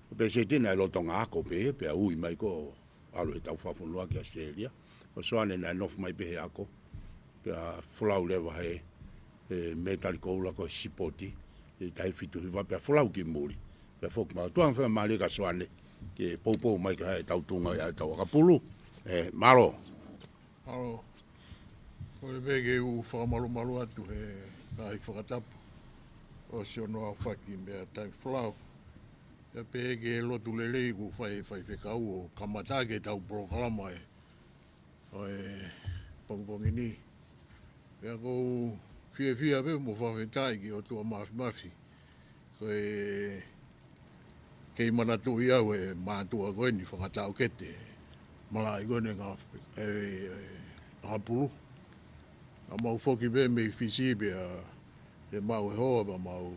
Ko Peseti naʻe lolotonga ako pē, pea ui mai ko ʻalu ʻetau fakafonua ki ʻAositelēlia. Ko Soane naʻe nofo mai pē he ako. Pea folau leva he, e, mētali koula ko e sipoti, ʻi he taha fitu hiva pea folau ki muli. Pea foki mai. Tuʻa pē mālie kia Soane, ke poupou mai ki he ʻetau tuʻunga ʻi ʻetau ʻakapulu. ʻE, mālō. Mālō. Kole pē ke u fakamalumalu atu he ngaahi fakatapu ʻosi hono aofaki meia Taimi Folau. Pea pehē ki he lotu lelei kuo fai ʻe he faifekau ʻo kamata ʻaki ʻetau polokalama ʻi he, ʻo e pongipongi ni. Pea ʻoku ou fiefia pē mo fakafetaʻi ki he ʻOtua Māfimafi. Ko e kei manatuʻi au ʻe he mātuʻa ko eni fakataʻokete malaʻe ko eni ngā, e, e, ʻakapulu. Naʻa mau foki pē mei Fisi pea te mau e hoa pea mau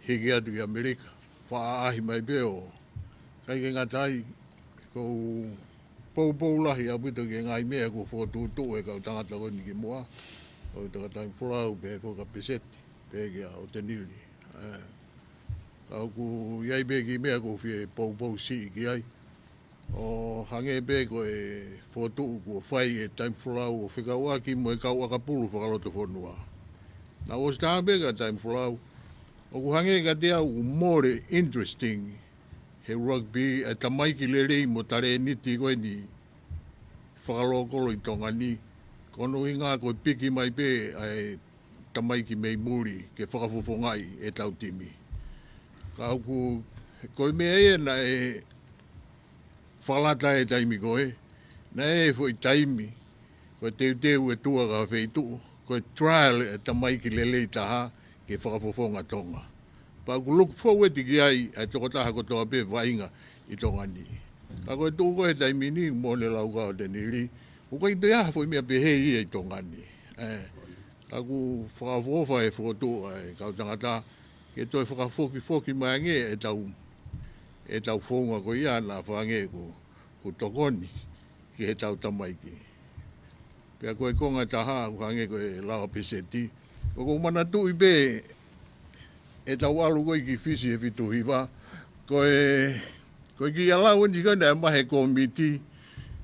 hiki atu ki ʻAmelika. Faʻa ʻaʻahi mai pē ʻo ʻikai ke ngata ai, ʻoku ou poupou lahi ʻaupito ki he ngaahi meʻa kuo fokotuʻutuʻu ʻe he kau tangata ko eni kimuʻa. ʻO e tangata Taimi Folau pea foki kia Peseti, pea kia ʻOtenili. ʻE, ka ʻoku ʻi ai pē kiʻi meʻa ʻoku ou fie poupou siʻi ki ai. ʻO hangē pē ko e fokotuʻu kuo fai ʻe Taimi Folau ʻo fekauʻaki mo e kau ʻakapulu fakalotofonua. Naʻa ku ʻosi taha pē kia Taimi Folau, ʻoku hangē kiate au ʻoku more interesting he rugby ʻa e tamaiki lelei mo talēniti ko eni fakalokolo ʻi Tonga ni. Ko hono ʻuhinga ko e piki mai pē ʻa e tamaiki mei muli ke fakafofongaʻi ʻetau timi. Ka ʻoku, ko e meʻa ia naʻe fakalata he taimi ko ē, naʻe ʻi ai e foʻi taimi, ko e teuteu ʻe tuʻa ki ha feituʻu, ko e trial e tamaiki lelei taha ke fakafofonga Tonga. Pea ʻoku look forward ki ai ʻa e tokotaha kotoa pē vaʻinga ʻi Tonga ni. Ka ko e tuʻu ko ē he taimi ni, mo ʻene lau kia ʻOtenili, ʻoku ʻikai toe ʻi ai ha foʻi meʻa pehē ia ʻi Tonga ni. ʻE, ka ʻoku fakaʻofoʻofa e fokotuʻu ʻa e kau tangata, ke toe fakafokifoki mai ange ʻetau, ʻetau founga ko ia naʻa fai ange ʻoku, ʻoku tokoni ki heʻetau tamaiki. Pea ko e konga ʻe taha, ʻoku hangē ko e lau ʻa Peseti. ʻOku ou manatuʻi pē ʻetau ʻalu ko ē ki Fisi he fitu hiva. Ko e, ko e kiʻi allowance ko ē naʻe maʻu ʻe he kōmiti,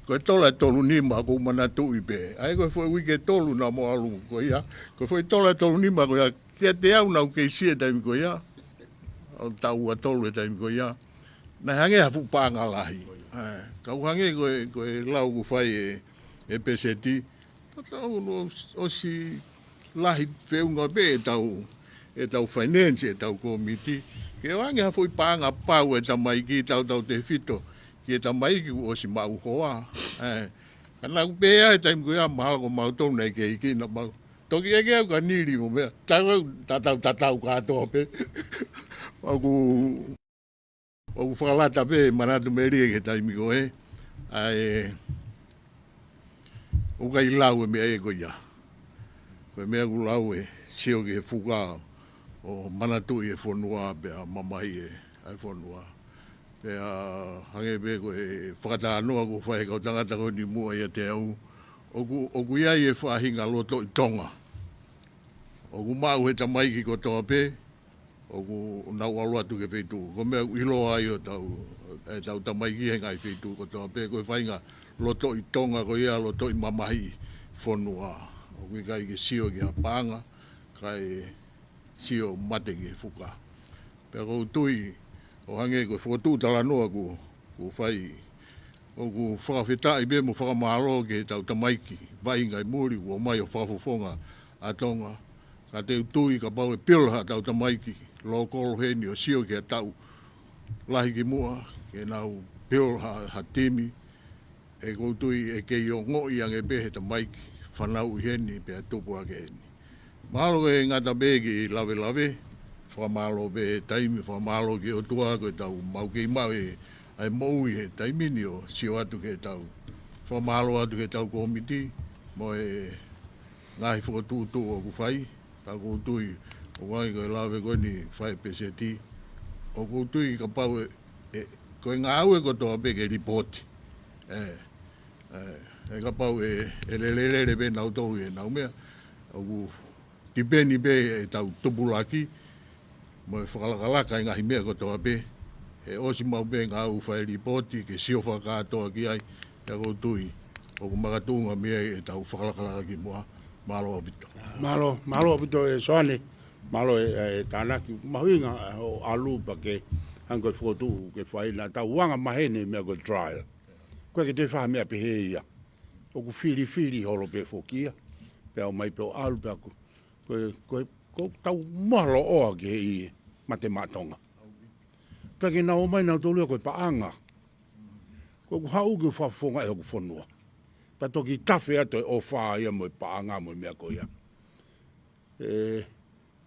ko e tola ʻe tolu nima ʻoku ou manatuʻi pē. ʻA ia ko e foʻi uike ʻe tolu naʻa mau ʻalu ko ia. Ko e foʻi tola ʻe tolu nima ko ia, kiate au naʻa ku kei sio he taimi ko ia. ʻo taʻu ua tolu he taimi ko ia. Naʻe hangē ha fuʻu paʻanga lahi. ʻE, kau hangē ko e, ko e lau ʻoku fai ʻe, ʻe Peseti. Tau ʻosi lahi feʻunga pē ʻetau, ʻetau finance, ʻetau kōmiti. Ke ʻoange ha foʻi paʻanga pau ʻe tamaiki, tautautefito ki he tamaiki kuo ʻosi maʻu hoa. ʻE, ka naʻa ku pehē he taimi ko ia mahalo ko mautolu naʻe kei hiki naʻa mau. Toki ʻeke au ka nili mo meʻa. Tau, tatau, tatau kātoa pē. ʻOku ʻoku fakalata pē manatu melie ki he taimi ko ē, ʻa e, ʻoku ʻikai lau e meʻa ē ko ia. Ko e meʻa ʻoku lau ē, sio ki he fuka ʻo manatuʻi e fonua pea mamahi e, ʻa e fonua. Pea hangē pē ko e fakatalanoa ʻoku fai he kau tangata ko eni muʻa ʻiate au, ʻoku, ʻoku ʻi ai e faʻahinga lotoʻi Tonga. ʻOku maʻu he tamaiki kotoa pē, ʻoku nau ʻalu atu ki he feituʻu. Ko e meʻa ʻoku ʻiloa ai ʻo tau, ʻetau tamaiki he ngaahi feituʻu kotoa pē, ko e faʻahinga lotoʻi Tonga ko ia, lotoʻi mamahi fonua. ʻOku ʻikai ke sio ki ha paʻanga, kae sio mate ki he fuka. Pea ʻoku ou tui, ʻo hangē ko e fokotuʻu talanoa ʻoku, ʻoku fai, ʻoku fakafetaʻi pē mo fakamālō ki heʻetau tamaiki, vaʻinga ʻi muli, ʻoku ʻomai ʻo fakafofonga ʻa Tonga. Ka te u tui kapau ʻe pila haʻatau tamaiki, lōkolo heni ʻo sio ki ha taʻu lahi ki muʻa, ke nau pila ha, ha timi, ʻoku ou tui ʻe kei ongoʻi ange pē he tamaiki, fanauʻi heni pea tupu hake heni. Mahalo ʻe ngata pē ki he lavelave, fakamālō pē he taimi, fakamālō ki he ʻOtua ko ʻetau mau kei maʻu e, ʻa e moʻui he taimi ni ʻo sio atu ki heʻetau. Fakamālō atu ki heʻetau kōmiti, mo e ngaahi fokotuʻutuʻu ʻoku fai, ka ʻoku ou tui, ʻoku ʻi ai ko e lave ko eni fai ʻe Peseti, ʻoku ou tui kapau ʻe, ʻe, ko e ngāue kotoa pē ke lipooti. ʻE, ʻE, ʻe kapau ʻe, ʻe lelelele pē nautolu ʻi heʻenau meʻa, ʻoku tipeni pē ʻetau tupulaki, mo e fakalakalaka e ngaahi meʻa kotoa pē, ʻe ʻosi maʻu pē ngāue fai lipooti, ke sio fakakātoa ki ai, pea ʻoku ou tui, ʻoku makatuʻunga mei ai ʻetau fakalakalaka ki muʻa, mālō ʻaupito. Mālō, mālō ʻaupito ʻe Soane, mālō ʻe, ʻe Tānaki, mahuʻinga ʻo ʻalu pea ke, hangē ko e fokotuʻu ke fai naʻa tau anga maheni meʻa ko e trial. Ko e ke te fai ha meʻa pehē ia. ʻOku filifili holo pē foki ia. Pea ʻomai pē ʻo ʻalu pea ko, ko, ko, ko tau moa loʻoa ki he ʻi Mate Maʻa Tonga. Pea ke nau ō mai nautolu ia ko e paʻanga. Ko ʻeku haʻu ke u fakafofongaʻi hoku fonua. Pea toki tafe atu e ʻofa ia mo e paʻanga mo e meʻa ko ia. ʻE,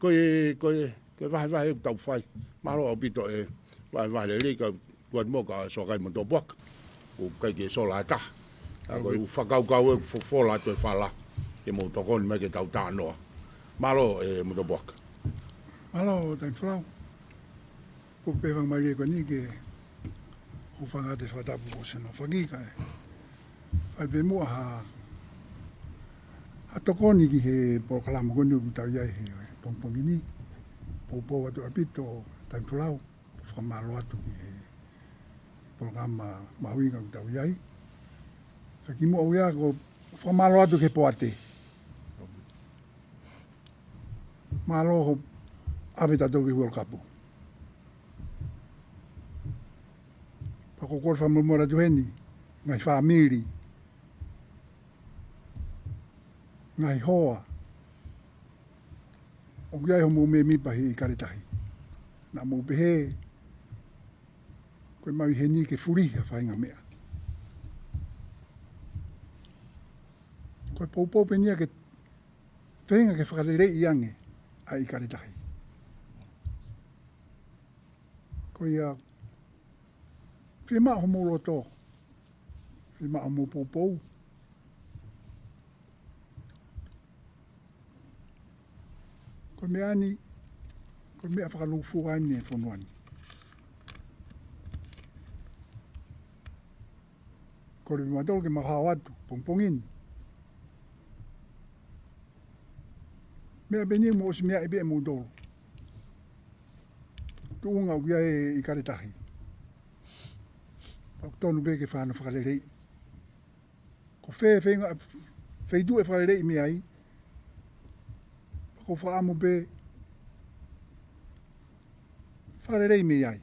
ko e, ko e, ko e vahevahe ʻoku tau fai. Mālō ʻaupito e vahevahe lelei ka kuat mo ka Soakai Motopuaka. ʻOku ʻikai ke sola ʻe taha. ʻA ko e ʻoku fakakaukau ʻeku fofola atu e fala. Ke mou tokoni mai ke tau talanoa. Mālō ʻe Motopuaka. Mālō Taimi Folau. Ko e pehē mai lie ko eni ke hūfanga atu he fakatapu ʻosi hono fakaʻikaiʻi. Fai pē muʻa ha, ha tokoni ki he polokalama ko eni ʻoku tau ʻi ai he pongipongi ni. Poupou atu ʻaupito Taimi Folau. Fakamālō atu ki he polokalama mahuʻinga ʻoku tau ʻi ai. Ka kimuʻa ʻoku ou fakamālō atu ki he poate. Mālō hoʻo ʻave tautolu ki he World Cup. Pea ko e kole fakamolemole atu heni, ngaahi fāmili, ngaahi hoa, ʻoku ʻi ai hoʻomou mēmipa he ʻIkale Tahi. Naʻa mou pehē, ko e mau ʻi heni ke fulihi ha faʻahinga meʻa. Ko e poupou pē eni ia ke feinga ke fakaleleiʻi ange ʻa e ʻIkale Tahi. Ko ia, fiemaʻu hoʻomou loto, fiemaʻu hoʻomou poupou. Ko e meʻa ni, ko e meʻa fakalūkufua eni e fonua ni. Kole mautolu ke mau hao atu, pongipongi ni. Meʻa pē eni mou ʻosi meaʻi pē ʻe moutolu. Tuʻunga ʻoku ʻi ai e ʻIkale Tahi. Pea ʻoku tonu pē ke fai hano fakaleleiʻi. Ko fē, feinga, feituʻu ʻe fakaleleiʻi mei ai. Pea ko e fakaʻamu pē, fakalelei mei ai.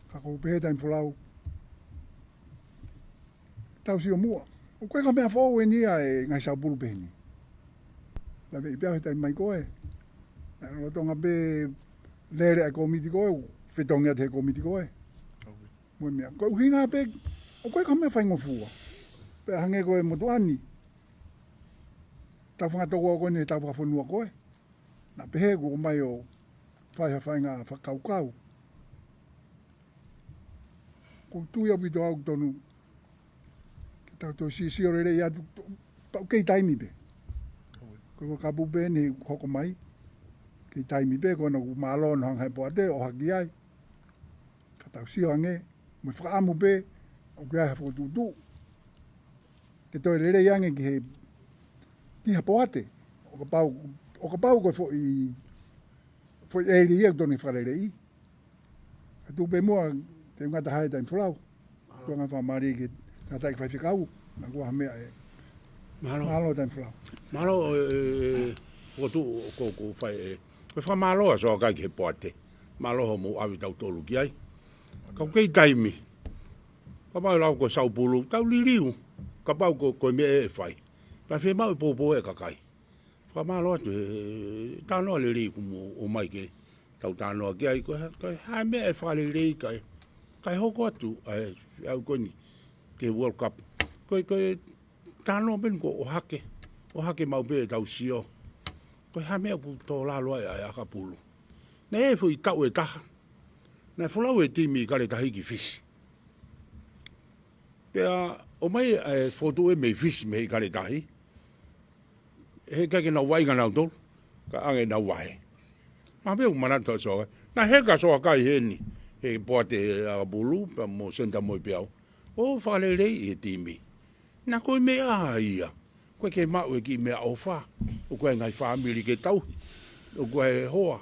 Ka ʻoku ou pehē Taimi Folau, tau sio muʻa. ʻOku ʻikai ko ha meʻa foʻou eni ia e ngaahi saupulu pehē ni. Lave ʻi pea he taimi mai ko ē. Naʻe lolotonga pē lele ʻa e kōmiti ko ē, fetongi atu he kōmiti ko ē. Mo e meʻa. Ko e ʻuhinga pē, ʻoku ʻikai ko ha meʻa faingofua. Pea hangē ko e motuʻa ni. Tau fanga tokoua ko eni he tau fakafonua ko ē. Naʻa pehē kuo ʻomai ʻo fai ha faʻahinga fakakaukau. ʻOku ou tui ʻaupito ʻoku tonu ke tau toe sisio lelei atu, pau kei taimi pē. Ko e kapu pē eni hoko mai, kei taimi pē, ko ena ʻoku mālō ʻo hanga he poate ʻo ʻohake ai. Ka tau sio ange, mo e fakaʻamu pē, ʻoku ʻi ai ha fokotuʻutuʻu. Ke toe lelei ange ki he, ki ha poate. ʻO kapau, ʻo kapau ko e foʻi, foʻi ʻēlia ʻoku tonu ke fakaleleiʻi. Ka tuku pē muʻa, te u ngata hake Taimi Folau. Tuʻunga fakamālō ki he tangataʻeiki faifekau. Naʻa kuo ha meʻa ē. Mālō. Mālō Taimi Folau. Mālō, ē, ē, fokotuʻu ko, ko fai ē. Ko e fakamālō ʻa Soakai ki he poate. Mālō hoʻomou ʻave tautolu ki ai. Ka ʻoku kei taimi. Kapau ʻe lau ko e saupulu, tau liliu. Kapau ko, ko e meʻa ʻe fai. Pea fiemaʻu e poupou ʻa e kakai. Fakamālō atu he, he talanoa lelei kuo mou ʻomai ke tau talanoa ki ai. Ko e hā, ko e hā e meʻa ʻe fakalelei kae, kae hoko atu, ʻa e, ʻa e ko eni, ki he World Cup. Ko e, ko e talanoa pē eni ko e ʻohake, ʻohake maʻu pē ʻetau sio. Ko e hā e meʻa ʻoku tō lalo ai ʻa e ʻakapulu. Naʻe ʻi ai e foʻi taʻu ʻe taha. Naʻe folau e timi ʻIkale Tahi ki Fisi. Pea ʻomai e fokotuʻu ē mei Fisi mei ʻIkale Tahi. He ʻikai ke nau vaʻinga nautolu, ka ʻoange ʻenau vahe. Mahalo pē ʻoku manatu ʻa Soakai. Naʻe heka ʻa Soakai heni, he poate ʻakapulu, pea mo Senitamoe Peau. ʻO fakaleleiʻi e timi. Naʻa ko e meʻa ia. ʻOku ʻikai ke maʻu e kiʻi meʻaʻofa. ʻOku ʻi ai e ngaahi fāmili ke tauhi. ʻOku ʻi ai e hoa.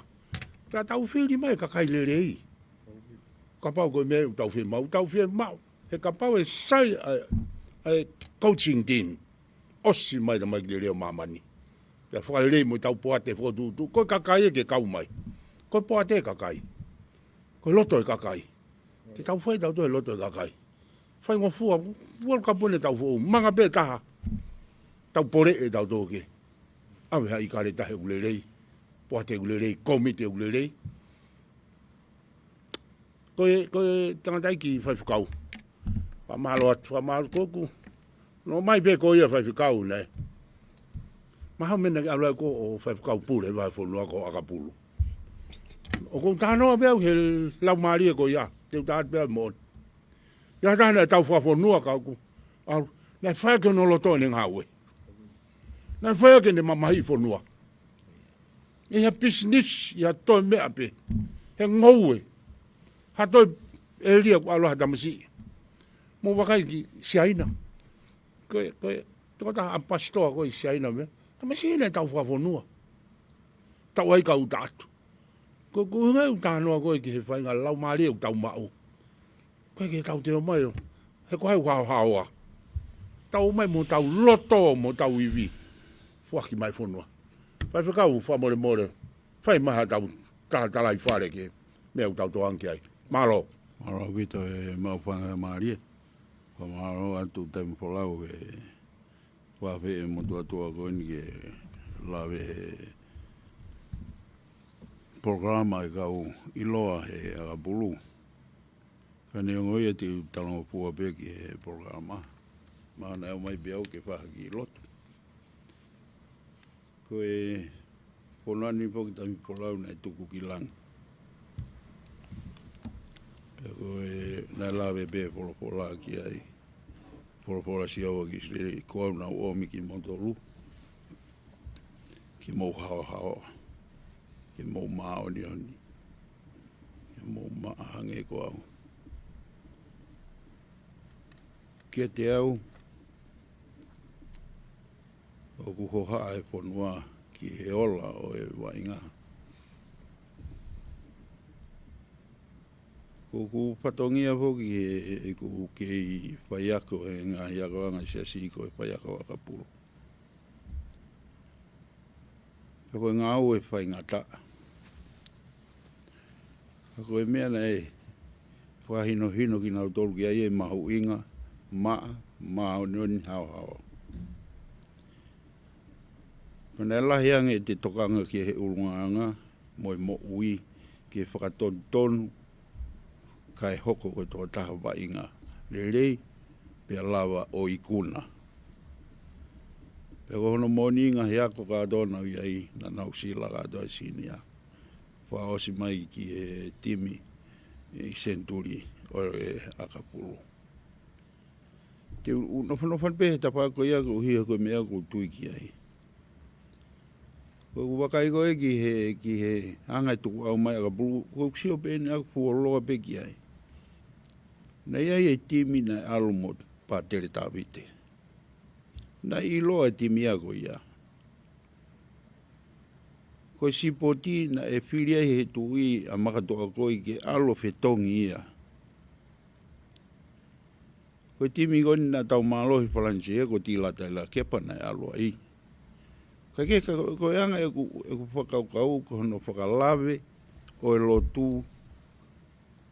Pea tau fili mai e kakai lelei. Kapau ko e meʻa ʻoku tau fiemaʻu, tau fiemaʻu. He kapau ʻe sai ʻa e, ʻa e coaching team. ʻOsi mai tamaiki lelei ʻo māmani. Pea fakalelei mo ʻetau poate fokotuʻutuʻu. Ko e kakai ē ke kau mai. Ko e poate ʻa e kakai. Ko e loto ʻa e kakai. Te tau fai tautolu he loto ʻa e kakai. Faingofua, World Cup ʻeni ʻe tau foʻou, manga pē taha. Tau poleʻi tautolu ke ʻave ha ʻIkale Tahi ʻoku lelei, poate ʻoku lelei, kōmiti ʻoku lelei. Ko e, ko e tangataʻeiki faifekau. Fakamālō atu, fakamālō ko ʻeku. Nofo mai pē ko ia faifekau, nē. Mahalo meʻa naʻe ʻalu ai ko e faifekau pule vahefonua ko ʻakapulu. ʻOku ou talanoa pē au he laumālie ko ia, te u tala atu pē au moʻoni. ʻI ai ha taha naʻe tau fakafonua ka ʻoku, ʻalu, naʻe fai ʻaki hono loto ʻene ngāue. Naʻe fai ʻaki ʻene mamahiʻi fonua. ʻI ha pisinisi, ʻi ha toe meʻa pē. He ngoue. Ha toe ʻēlia ʻoku ʻalu ai ha tamasiʻi. Mou vakai ki Siaina. Ko e, ko e, tokotaha ʻambasitoa ko ē ʻi Siaina meʻa. Tamasiʻi naʻe tau fakafonua. Tau ai kau taʻatu. Ko, ko e ʻuhinga ʻeku talanoa ko ē ki he faʻahinga laumālie ʻoku tau maʻu. ʻOku ʻikai ke tau toe ō mai ʻo, he ko hai ʻoku haohaoa. Tau ō mai mo ʻetau loto, mo ʻetau ivi. Foaki mai e fonua. Faifekau, fakamolemole. Fai mai haʻatau talatalaifale ki he meʻa ʻoku tau tokanga ki ai. Mālō. Mālō ʻaupito e mau faingamālie. Fakamālō atu Taimi Folau he fakafeʻiloaki motuʻa ko eni ke lave he polokalama ʻa e kau ʻiloa he ʻakapulu. Ka neongo ia te u talangofua pē ki he polokalama. Mahalo naʻe ʻomai pē au ke fai ha kiʻi lotu. Ko e fonua ni foki Taimi Folau naʻe tuku ki langi. Pea ko e naʻe lave pē folofola ki ai. Folofola ʻa Sihova ki ʻIsileli, ko au naʻa ku ʻomi kimoutolu ke mou haohaoa, ke mou māʻoniʻoni, ke mou maʻa hangē ko au. Kiate au, ʻoku hohaʻa e fonua ki he ola ʻo e vaʻinga. Ko ʻeku fatongia foki he, he ʻeku kei faiako he ngaahi akoʻanga ʻi he siasi ko e faiako ʻakapulu. Pea ko e ngāue faingataʻa. Ka ko e meʻa naʻe fakahinohino kinautolu ki ai ʻe mahuʻinga, maʻa, māʻoniʻoni, haohaoa. Pea naʻe lahi ange ʻete tokanga ki he ʻulungaanga mo e moʻui ke fakatonutonu kae hoko ko e tokotaha vaʻinga lelei pea lava ʻo ikuna. Pea ko hono moʻoni ngaahi ako kātoa naʻa nau ʻi ai, naʻa nau sila kātoa ʻi Sīnia. Fakaʻosi mai ki he timi ʻi Senituli ʻo e ʻakapulu. Te u nofonofo pē he tafaʻaki ko ia koeʻuhi ko e meʻa ʻoku ou tui ki ai. Ko ʻeku vakai ko ē ki he, ki he anga e tukuʻau mai ʻakapulu, ʻoku ou sio pē eni ʻoku fuoloa pē ki ai. Naʻe ʻi ai e timi naʻe ʻalu mo Pātele Tavite. Naʻe ʻiloa e timi ia ko ia. Ko e sipoti naʻe fili ai he tuʻi ʻa Makatoʻakoi ke ʻalu ʻo fetongi ia. Ko e timi ko eni naʻa tau mālohi ʻi Falanisē, ko Tila Taila Kepa naʻe ʻalu ai. Ka ke ka, ko e anga ʻeku, ʻeku fakakaukau ko hono fakalave ʻo e lotu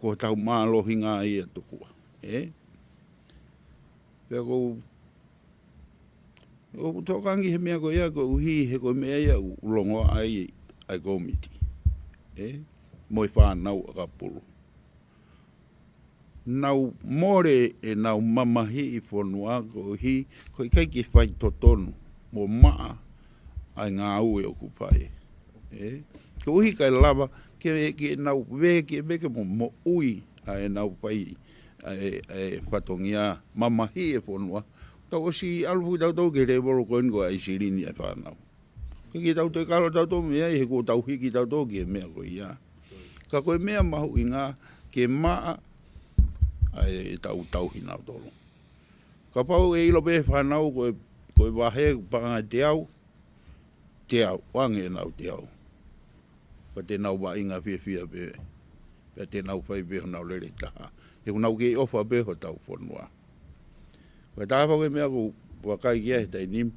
ko hotau mālohinga ia tokua. Ē? Pea ko u, ʻoku ou tokanga ki he meʻa ko ia koeʻuhi he ko e meʻa ia ʻoku longoaʻa ai ʻa e kōmiti. Ē? Mo e fānau ʻakapulu. Nau mole ʻenau mamahiʻi fonua koeʻuhi ko e ʻikai ke faitotonu mo maʻa ʻa e ngāue ʻoku fai. Ē? Koeʻuhi kae lava ke, ke nau veke veke mo moʻui ʻa ʻenau fai ʻa e, ʻa e fatongia mamahiʻi e fonua. Tau ʻosi ʻalu foki tautolu ki he lēvolo ko eni ko e ʻai silini ʻa e fānau. Ke, ke tau toe kalo tautolu mei ai he kuo tau hiki tautolu ki he meʻa ko ia. Ka ko e meʻa mahuʻinga ke maʻa ʻa e, ʻetau tauhi nautolu. Kapau ʻe ʻilo pē fānau ko e, ko e vahe paʻanga ʻe teau, teau, ʻoange ʻenau teau. Pea te nau vaʻinga fiefia pē, pea te nau fai pē honau lele taha. He ʻoku nau kei ʻofa pē hotau fonua. Ko e taha foki e meʻa ʻoku ou vakai ki ai he taimi ni,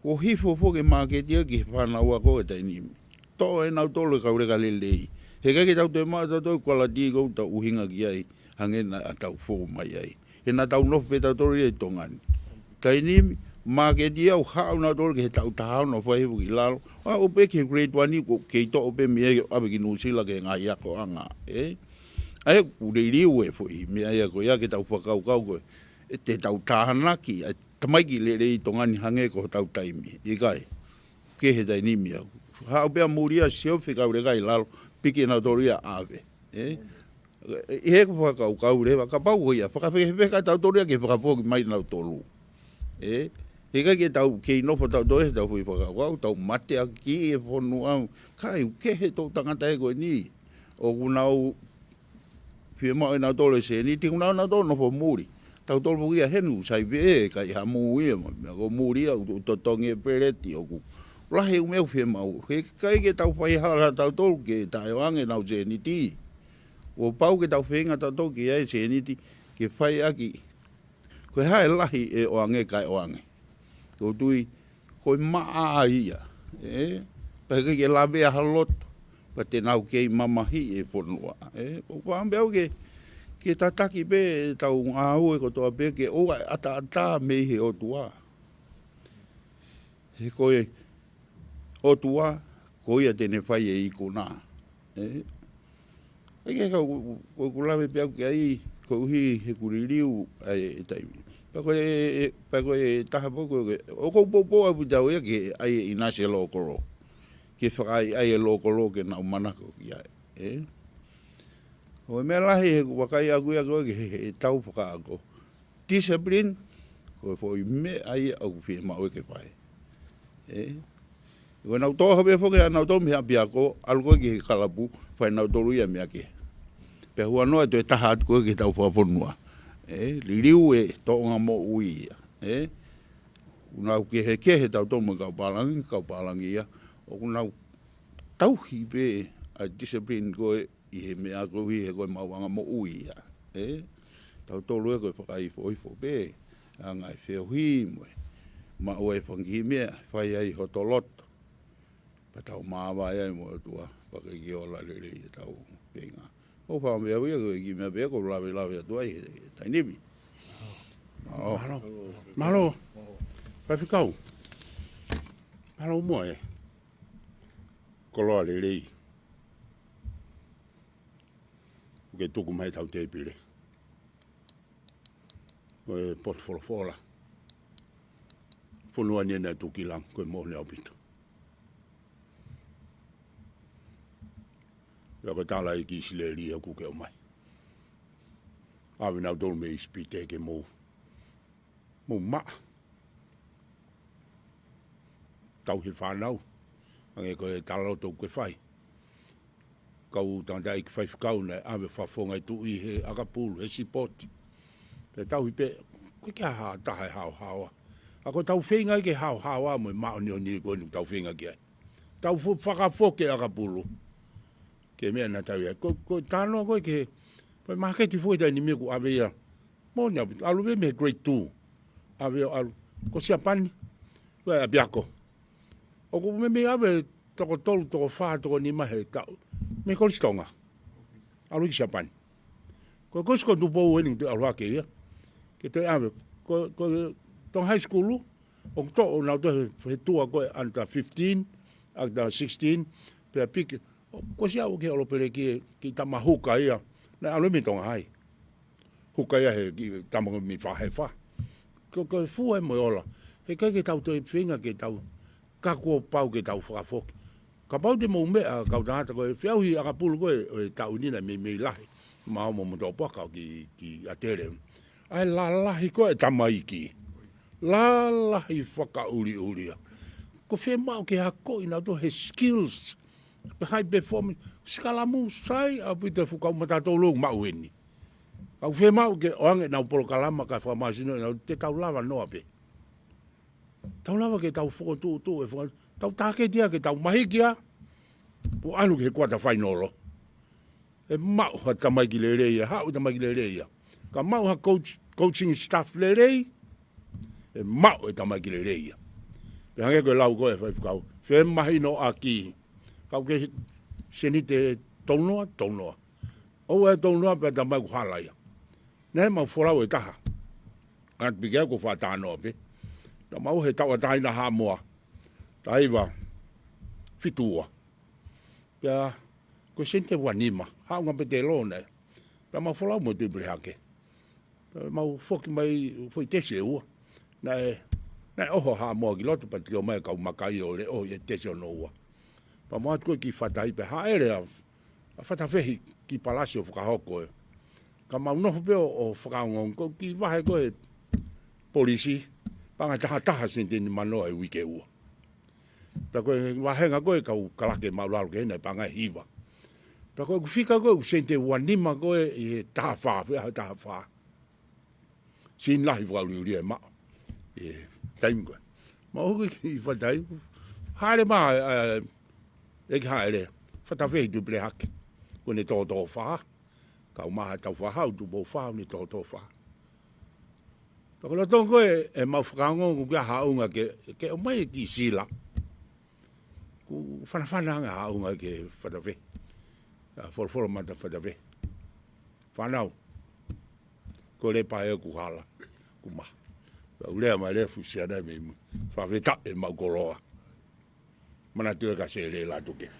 kuo hifo foki e māketi ia ki he fānau ako he taimi ni. Toʻo ʻe nautolu e kau leka lelei. He ʻikai ke tau toe maʻu tautolu e kualiti ʻoku tau ʻuhinga ki ai, hangē naʻa tau fou mai ai. He naʻa tau nofo pē tautolu ia ʻi Tonga ni. Taimi ni, māketi ia ʻoku haʻu nautolu ki he taʻu taha ono ʻo fai hifo ki lalo. ʻA, ʻo pē ki he grade one ʻoku kei toʻo pē mei ai ʻo ʻave ki Nuʻusila ki he ngaahi akoʻanga. Ē? ʻA ia ʻoku liliu e foʻi meʻa ia ko ia ke tau fakakaukau ko e, ʻe te tau tānaki ʻa e tamaiki lelei ʻi Tonga ni hangē ko hotau taimi. ʻIkai. Ke he taimi ni ia. Haʻu pē ʻa muli ia siofi kau leka ʻi lalo, piki nautolu ia ʻave. Ē? ʻI heʻeku fakakaukau leva, kapau ko ia, fakafefeka tautolu ia ke fakafoki mai nautolu. Ē? He ʻikai ke tau, kei nofo tautolu he tau foʻi fakakaukau, tau mateaki e fonua, kai, ʻoku kehe e toʻu tangata ē ko eni. ʻOku nau fiemaʻu ʻe nautolu e sēniti, ʻoku nau, nautolu nofo muli. Tautolu foki ia heni, sai pē ē, kai ha mū ia, mo e meʻa ko e muli ia, ʻoku totongi e peleti, ʻoku lahi e ʻū meʻa ʻoku fiemaʻu. He ʻikai ke tau fai hala tautolu ke taʻeʻoange ʻenau sēniti. Kuo pau ke tau feinga tautolu ke ʻai e sēniti, ke fai ʻaki. Ko e hā e lahi e ʻoange kae ʻoange. ʻOku ou tui, ko e maʻa ia. Ē? Pea ʻikai ke lavea ha loto. Pea te nau kei mamahiʻi e fonua. Ē? ʻOku ou fakaʻamu pē au ke, ke tataki pē ʻetau ngāue kotoa pē ke ʻoua ʻe ʻataʻatā mei he ʻOtua. He ko e ʻOtua, ko ia te ne fai e ikuna. Ē? ʻIkai ke ka, ko, ko, ko u lave pē au ki ai, koeʻuhi he ʻoku liliu ʻa e, e taimi. Pea ko e, e, pea ko e taha pē ko e, ʻoku ou poupou ʻaupito au ia ke ʻai e ʻinasi e lōkolo. Ke fakaʻaiʻai e lōkolo ke nau manako ki ai. Ē? Ko e meʻa lahi he ʻoku vakai ʻaku ia ko e ke he, he tau fakaako. Discipline, ko e foʻi meʻa ia ʻoku fiemaʻu ke fai. Ē? Ko ʻenau toʻo ha pē foki ʻa nautolu mei he ʻapiako, ʻalu ko ē ki he kalapu, fai nautolu ia meʻa kehe. Pea huanoa ʻe toe taha atu ko ē ki he tau fakafonua. Ē? Liliu e tōʻonga moʻui ia. Ē? ʻOku nau kehekehe tautolu mo e kau pālangi, kau pālangi ia. ʻOku nau tauhi pē ʻa e discipline ko ē ʻi he meʻa koeʻuhi he ko e maʻuʻanga moʻui ia. Ē? Tautolu ē ko e fakaifoifo pē, anga e feohi mo e maʻu e fanga kiʻi meʻa, fai ai hoto loto. Ka tau māvae ai mo e ʻOtua, pea ke ke ola lelei ʻetau feinga. ʻOku ou fakamolemole atu ki he meʻa pē ko e lavelave atu ai he taimi ni. Mālō. Mālō. Faifekau. Mālō muʻa e koloa lelei ʻoku ke tuku mai ʻetau tēpile. Ko e potu folofola. Fonua ni ʻa e tuʻukilango, ko e moʻoni ʻaupito. Pea ko e tala ʻa e ʻEiki ʻIsileli ʻoku ke ʻomai. ʻAve nautolu mei ʻIsipite ke mou, mou maʻa. Tauhi e fānau. Hangē ko e talaloto ʻoku ke fai. Kau tangataʻeiki faifekau naʻe ʻave fakafofonga ʻi tuʻi he ʻakapulu, he sipoti. Pea tauhi pē, ʻoku ʻikai ke ʻi ai ha taha ʻe haohaoa. ʻA ko ʻetau feinga ke haohaoa mo e māʻoniʻoni ko eni ʻoku tau feinga ki ai. Tau fo-, fakafoki e ʻakapulu. Ke meʻa naʻa tau ʻi ai. Ko, ko e talanoa ko ē ki he, ko e māketi foʻi taimi ni ʻoku ʻave ia. Moʻoni ʻaupito, ʻalu pē mei he grade two. ʻAve ʻo ʻalu. Ko Siapani. Ko e ʻapiako. ʻOku meimei ʻave toko tolu, toko fā, toko nima he taʻu. Mei Kolisi Tonga. ʻAlu ki Siapani. Ko e Kolisi ko Tupou eni ʻoku toe ʻalu hake ia. Ke toe ʻave. Ko, ko Tonga High School, ʻoku toʻo nautolu he, he tour ko ē under fifteen, under sixteen, pea piki. Ko Siapani ke ʻalu pē ki, ki Tamahuka ia. Naʻe ʻalu mei Tonga High. Huka ia he kiʻi tama ko ē mei Fahefa. Ko, ko e fua e mo e ola. He ʻikai ke tau toe feinga ke tau, ka kuo pau ke tau fakafoki. Kapau te mou meʻa kau tangata ko e feʻauhi ʻakapulu ko ē ʻo e taʻu ni naʻe meimei lahi. Maʻa mo mo tō paka ki, ki ʻAtele. ʻA e lalahi ko ē tamaiki. Lalahi fakaʻuliʻulia. Ko e fiemaʻu ke akoʻi nautolu he skills. Pe high performance. Sikalamu sai ʻaupito e fuʻu kau matatolo maʻu eni. Ka ʻoku fiemaʻu ke ʻoange ʻenau polokalama kae fakamāsino ʻenau te tau lava noa pē. Tau lava ke tau fokotuʻutuʻu e faka-, tau tāketi ia ke tau mahiki ia. Pea ʻalu ki he kuata fainolo. ʻE maʻu ha tamaiki lelei ia, haʻu tamaiki lelei ia. Ka maʻu ha coach, coaching staff lelei, ʻe maʻu e tamaiki lelei ia. Pea hangē ko e lau ko ē faifekau. Femahinoʻaki. Ka ʻoku ke seniti tolu noa, tolu noa. ʻOua ʻe tolu noa pea tamaiki hala ia. Naʻe mau folau e taha. ʻAtu piki au ko fā tā noa pē. Naʻa mau he tauʻatāina Haʻamoa. Taha hiva fitu ua. Pea ko e sente ua nima. Haʻunga pē te lona. Pea mau folau mo Tuʻipelehake. Pea mau foki mai foʻi tesi ʻe ua. Naʻe, naʻe ʻoho Haʻamoa ki loto pea tiki ʻomai kau makai ʻo leʻo ʻi he tesi hono ua. Pea mau ʻatu ko ē ki Fatahi pea haʻele ʻa, ʻa Fatafehi ki Palasi ʻo fakahoko ē. Ka mau nofo pē ʻo, ʻo fakaongoongo ko ē ki vahe ko ē polisi, paʻanga ʻe taha taha sente nima noa he uike ʻe ua. Pea ko e vahenga ko ē kau kalake māʻulalo ki hena ʻe paʻanga ʻe hiva. Pea ko ʻeku fika ko ē ʻeku sente ua nima ko ē ʻi he taha fā, fē ʻaho taha fā. Sini lahi fakaʻuliʻulia ʻe maʻu. ʻI he taimi ko ē. Mau hoko ki Fatahi. Haʻele mai, ē, ʻEiki Haʻele. Fatafehi Tuʻipelehake. Ko ʻene tōtōfā. Kau maha tau fā hau Tupou fā, ʻene tōtōfā. Pea ko e lolotonga ko ē, ʻemau fakaongoongo ʻoku ʻi ai haʻunga ke, ke ʻomai e kiʻi sila. Kuo fanafana ange haʻunga ki Fatafehi. ʻA, folofola mai ʻa Fatafehi. Fānau. Ko e lepa ē ʻoku hala. ʻOku maha. Pea u lea mai leva fuʻu siana mei mui. Fakafetaʻi ʻemau koloa. Manatu ē ka sele la tuke.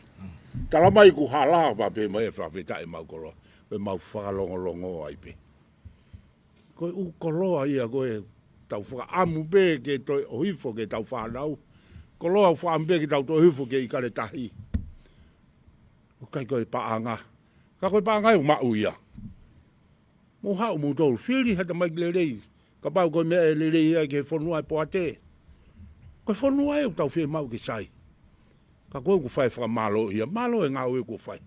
Tala mai ʻoku hala pea pehē mai ʻe fakafetaʻi ʻemau koloa. Ko ʻemau fakalongolongo ai pē. Ko e ʻū koloa ia ko ē tau fakaʻamu pē ke toe ʻohifo ki heʻetau fānau. Koloa ʻoku fakaʻamu pē ke tau toe ʻohifo ki ʻIkale Tahi. ʻOku ʻikai ko e paʻanga. Ka ko e paʻanga ʻoku maʻu ia. Mou haʻu moutolu fili ha tamaiki lelei. Kapau ko e meʻa ʻe lelei ai ki he fonua ʻe poate. Ko e fonua ē ʻoku tau fiemaʻu ke sai. Ka ko ē ʻoku fai fakamālō ia. Mālō e ngāue ʻoku fai.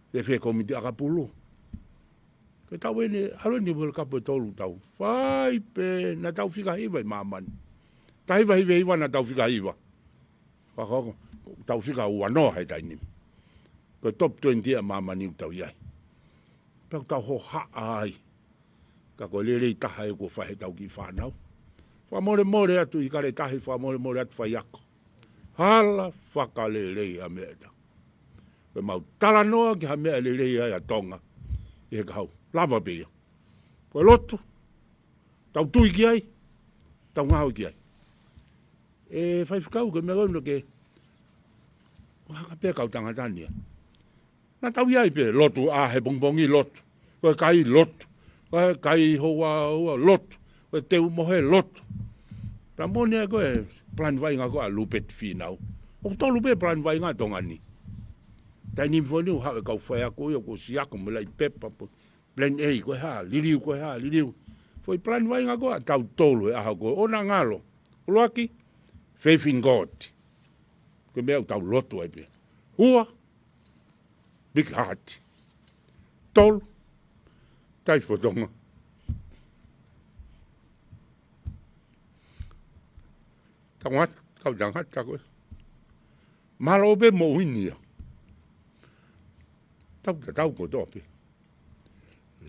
Fēfē kōmiti ʻakapulu. Ke tau ʻi heni, ʻalu ʻeni World Cup ʻe tolu tau. Fai pē, naʻa tau fika hiva ʻi māmani. Taha hiva hiva hiva naʻa tau fika hiva. Fakahoko, tau fika ua noa he taimi ni. Ko e top twenty ʻa māmani ʻoku tau ʻi ai. Pea ʻoku tau hohaʻa ai. Ka ko e lelei taha ē kuo fai heʻetau kiʻi fānau. Fakamolemole atu ʻIkale Tahi, fakamolemole atu faiako. Hala fakalelei ʻa e meʻa ʻe taha. Ko ʻemau talanoa ki ha meʻa lelei ai ʻa Tonga ʻi he kahaʻu. Lava pē ia. Ko e lotu, tau tui ki ai, tau ngāue ki ai. ʻE faifekau, ko e meʻa ko ena ke, ʻoku hanga pē ʻe he kau tangata ni ia. Naʻa tau ʻi ai pē lotu ʻapongipongi, lotu. Ko e kai, lotu. Ko e kai houa, houa, lotu. Ko e teu mohe, lotu. Pea moʻoni ia ko e palani vaʻinga ko ē ʻa Lupeti Fīnau. ʻOku tolu pē palani vaʻinga ʻa Tonga ni. Taimi ni foki ʻoku haʻu e kau faiako ia, ʻoku ʻosi ako mo e lauʻi pepa, pō. Plan A, ko e hā, liliu, ko e hā, liliu. Foʻi palani vaʻinga ko ē ʻa tautolu he ʻaho ko ē, ʻoua naʻa ngalo. ʻUluaki, faith in God. Ko e meʻa ʻoku tau lotu ai pē. Ua, big heart. Tolu, taifotonga. Tangata, kau tangata ko ē. Mālō pē moʻui ni ia. Tau, tau kotoa pē.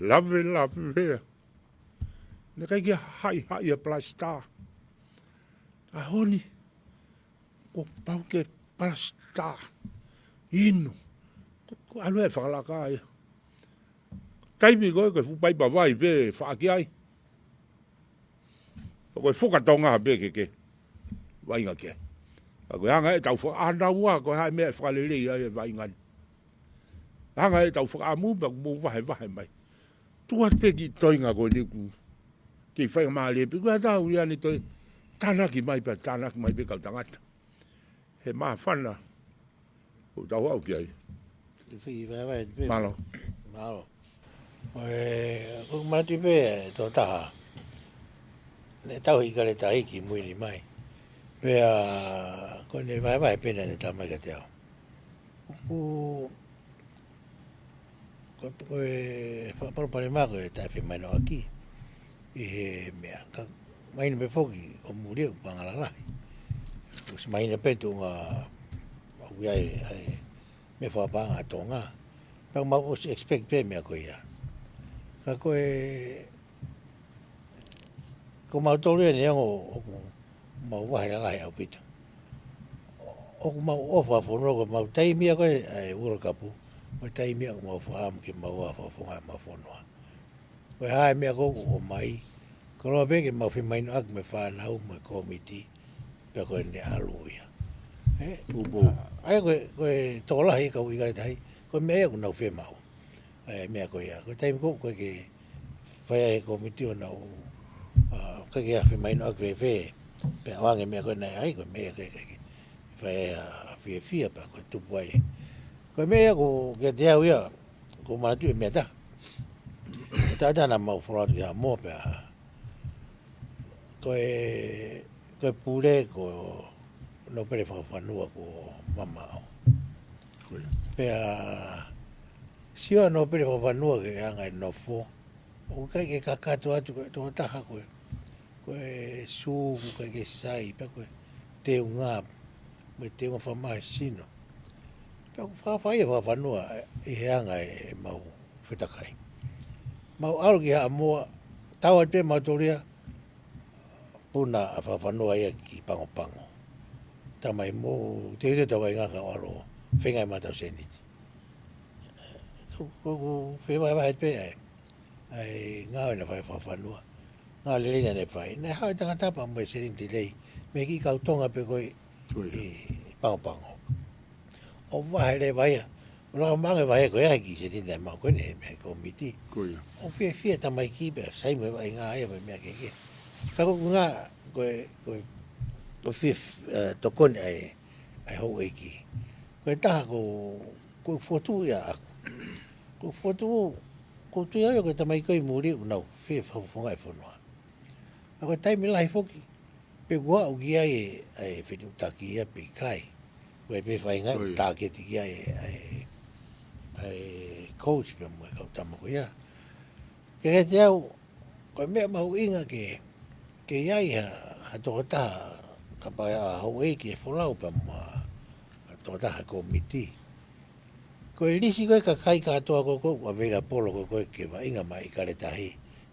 Lave, lave. Naʻe ʻikai ke haʻihaʻi ʻa e palasitā. ʻAho ni, kuo pau ke palasitā. Inu. Ko, ko e ʻalu ʻa e fakalaka ia. Taimi ko ē, ko e fuʻu paipa vai pē faʻa ki ai. Ko e fuka Tonga pē ke, ke vaʻinga ki ai. Ka ko e anga ʻetau faka-, ʻa naua, ko e hā e meʻa ʻe fakalelei ai e vaʻinga ni. Anga ʻetau fakaʻamu pea mou vahevahe mai. Tuku atu pē kiʻi toenga ko eni ʻoku kei faingamālie pē. Ko e tau ia ni toe tānaki mai pē, tānaki mai pē kau tangata. He māfana ʻoku tau aʻu ki ai. Te fai vaevae pē. Mālō. Mālō. Ko e, ko e manatu pē ʻe tokotaha. Naʻe tau ʻi Kaletahi ki mui ni mai. Pea, ko ʻene vaevae pē naʻe tau mai kiate au. ʻOku, ko, ko e fakapalopalema ko e taʻefemahinoʻaki ʻi he meʻa ka mahino pē foki ʻoku muli ʻoku paʻanga lalahi. ʻOsi mahino pē tuʻunga ʻoku ʻi ai, ʻa e meʻa fakapaʻanga ʻa Tonga. Pea mau ʻosi expect pē meʻa ko ia. Ka ko e, ko mautolu ia neongo ʻoku mau vahe lalahi ʻaupito. ʻOku mau ʻofa fonua ko mau taimi ia ko e, ʻa e World Cup. Ko e taimi ia ʻoku mau fakaʻamu ke mau ʻofa fonua, mau fonua. Ko e hā e meʻa ko ē ʻoku ʻomai. Koloa pē ke mau femahinoʻaki mo e fānau mo e kōmiti. Pea ko ʻene ʻalu ia. Ē? Tupu. ʻA ia ko e, ko e tokolahi kau ʻi Kaletahi. Ko e meʻa ia ʻoku nau fiemaʻu. ʻA e meʻa ko ia. Ko e taimi ko ē ʻoku ʻikai ke fai ai e kōmiti ʻo nau, ʻa, ʻikai ke ʻi ai ha femahinoʻaki fēfē. Pea ʻoange meʻa ko ē naʻe ʻai, ko e meʻa ia ʻikai ke, ke fai ai ha fiefia pea ko e tupu ai. Ko e meʻa ia ʻoku kiate au ia, ʻoku ou manatuʻi e meʻa ʻe taha. Taʻataʻa naʻa mau folau atu ki Haʻamoa pea ko e, ko e pule ko Nōpele Fakafanua ko Mamaʻo. Ko ia. Pea sio Nōpele Fakafanua ki he anga e nofo. ʻOku ʻikai ke kakato atu ko e tokotaha ko e, ko e sū ʻoku ʻikai ke sai, pea ko e teunga, mo e teunga fakamālohisino. Pea ʻoku fakafai ʻa Fakafanua ʻi he anga ʻemau fetakai. Mau ʻalu ki Haʻamoa, tau atu pē mautolu ia, puna ʻa Fakafanua ia ki Pangopango. Tamai mo, te te tau vaʻinga ka ʻalu, feinga ʻe maʻu ʻetau sēniti. Ko, ko, ko, fevahevahe pē ai. ʻA e ngāue naʻe fai ʻe Fakafanua. Ngāue lelei naʻa ne fai. Naʻe haʻu e tangata pea mo e sēniti lelei. Mei he kiʻi kau Tonga pē ko ē Ko ia. ʻI Pangopango. ʻO vahe leva ia. ʻO lava maʻu e vahe ko ia he kiʻi sēniti naʻe maʻu ko ē mei he kōmiti. Ko ia. ʻO fiefia tamaiki pea sai mo e vaʻinga ia mo e meʻa kehekehe. Ka ko e ngā, ko e, ko e, ko e fie, ē, tokoni ʻa e, ʻa e houʻeiki. Ko e taha ko, ko e fotu ia ʻaʻaku. Ko e fotu, ko e tui au ia ko e tamaiki ko ē ʻi muli ʻoku nau fie fakafofongaʻi e fonua. ʻA ko e taimi lahi foki, pe ʻoku aʻu ki ai e, e fetuʻutaki ia pe ʻikai. Ko e pē faʻahinga ʻoku Ko ia. Tāketi ki ai e, e, e coach pea mo e kau tama ko ia. Kiate au, ko e meʻa mahuʻinga ke, ke ʻi ai ha, ha tokotaha, kapau ʻe ʻi ai ha houʻeiki ʻe folau pea mo ha, ha tokotaha kōmiti. Ko e lisi ko ē kakai kātoa ko ē ʻoku available ko ē ke vaʻinga mai ʻi Kaletahi.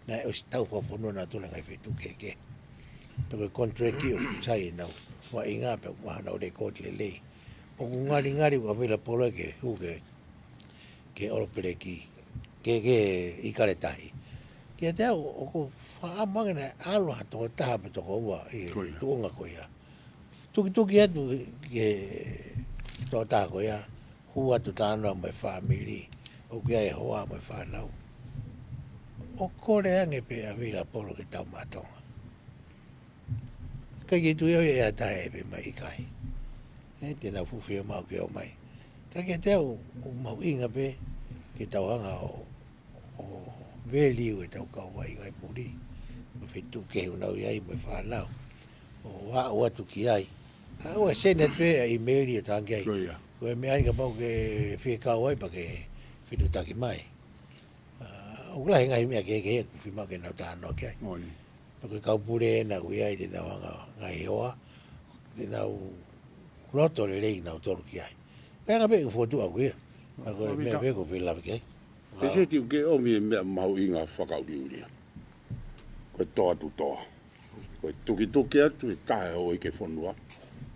Naʻe ʻosi tau fakafonua nautolu he ngaahi feituʻu kehekehe. Pe ko e contract ʻoku sai ʻenau vaʻinga pe ʻoku ʻi ai haʻanau record lelei. ʻOku ngalingali ʻoku available ke hū ke, ke All Black, ke, ke ʻIkale Tahi. Kiate au, ʻoku ou fakaʻamu ange naʻe ʻalu ha toko taha pe toko ua ʻi he Ko ia. tuʻunga ko ia. Tukituki atu ki he toko taha ko ia, hū atu talanoa mo e fāmili, ʻoku ʻi ai e hoa mo e fānau. ʻO kole ange pē available ke tau maʻa Tonga. ʻIkai ke tui au ʻe ʻi ai ha taha ʻe pehē mai ʻikai. ʻE, te nau fuʻu fiemaʻu ke ō mai. Ka kiate au, ʻoku mahuʻinga pē ke tau hanga ʻo, ʻo value ʻetau kau vaʻinga ʻi muli. Mo e feituʻu kehe ʻoku nau ʻi ai mo e fānau. ʻO aʻu atu ki ai. ʻA, ʻoua ʻe send atu pē ʻa e email ʻo talaange ai. Ko ia. Ko e meʻa ʻeni kapau ʻoku ke fie kau ai pea ke fetuʻutaki mai. ʻA, ʻoku lahi e ngaahi meʻa kehekehe ʻoku fiemaʻu ke nau talanoa ki ai. Moʻoni. Pea ko e kau pule ena ʻoku ʻi ai te nau hanga ngaahi hoa, te nau loto lelei nautolu ki ai. Pea ka pē ʻoku fotu au ia. Ka ko e meʻa pē ʻoku ou fie lave ki ai. Pēseti, ʻoku ke ʻomi e meʻa mahuʻinga fakaʻuliʻulia. Ko e toa tutoa. Ko e tukituki atu e taha ʻo e ʻEiki Fonua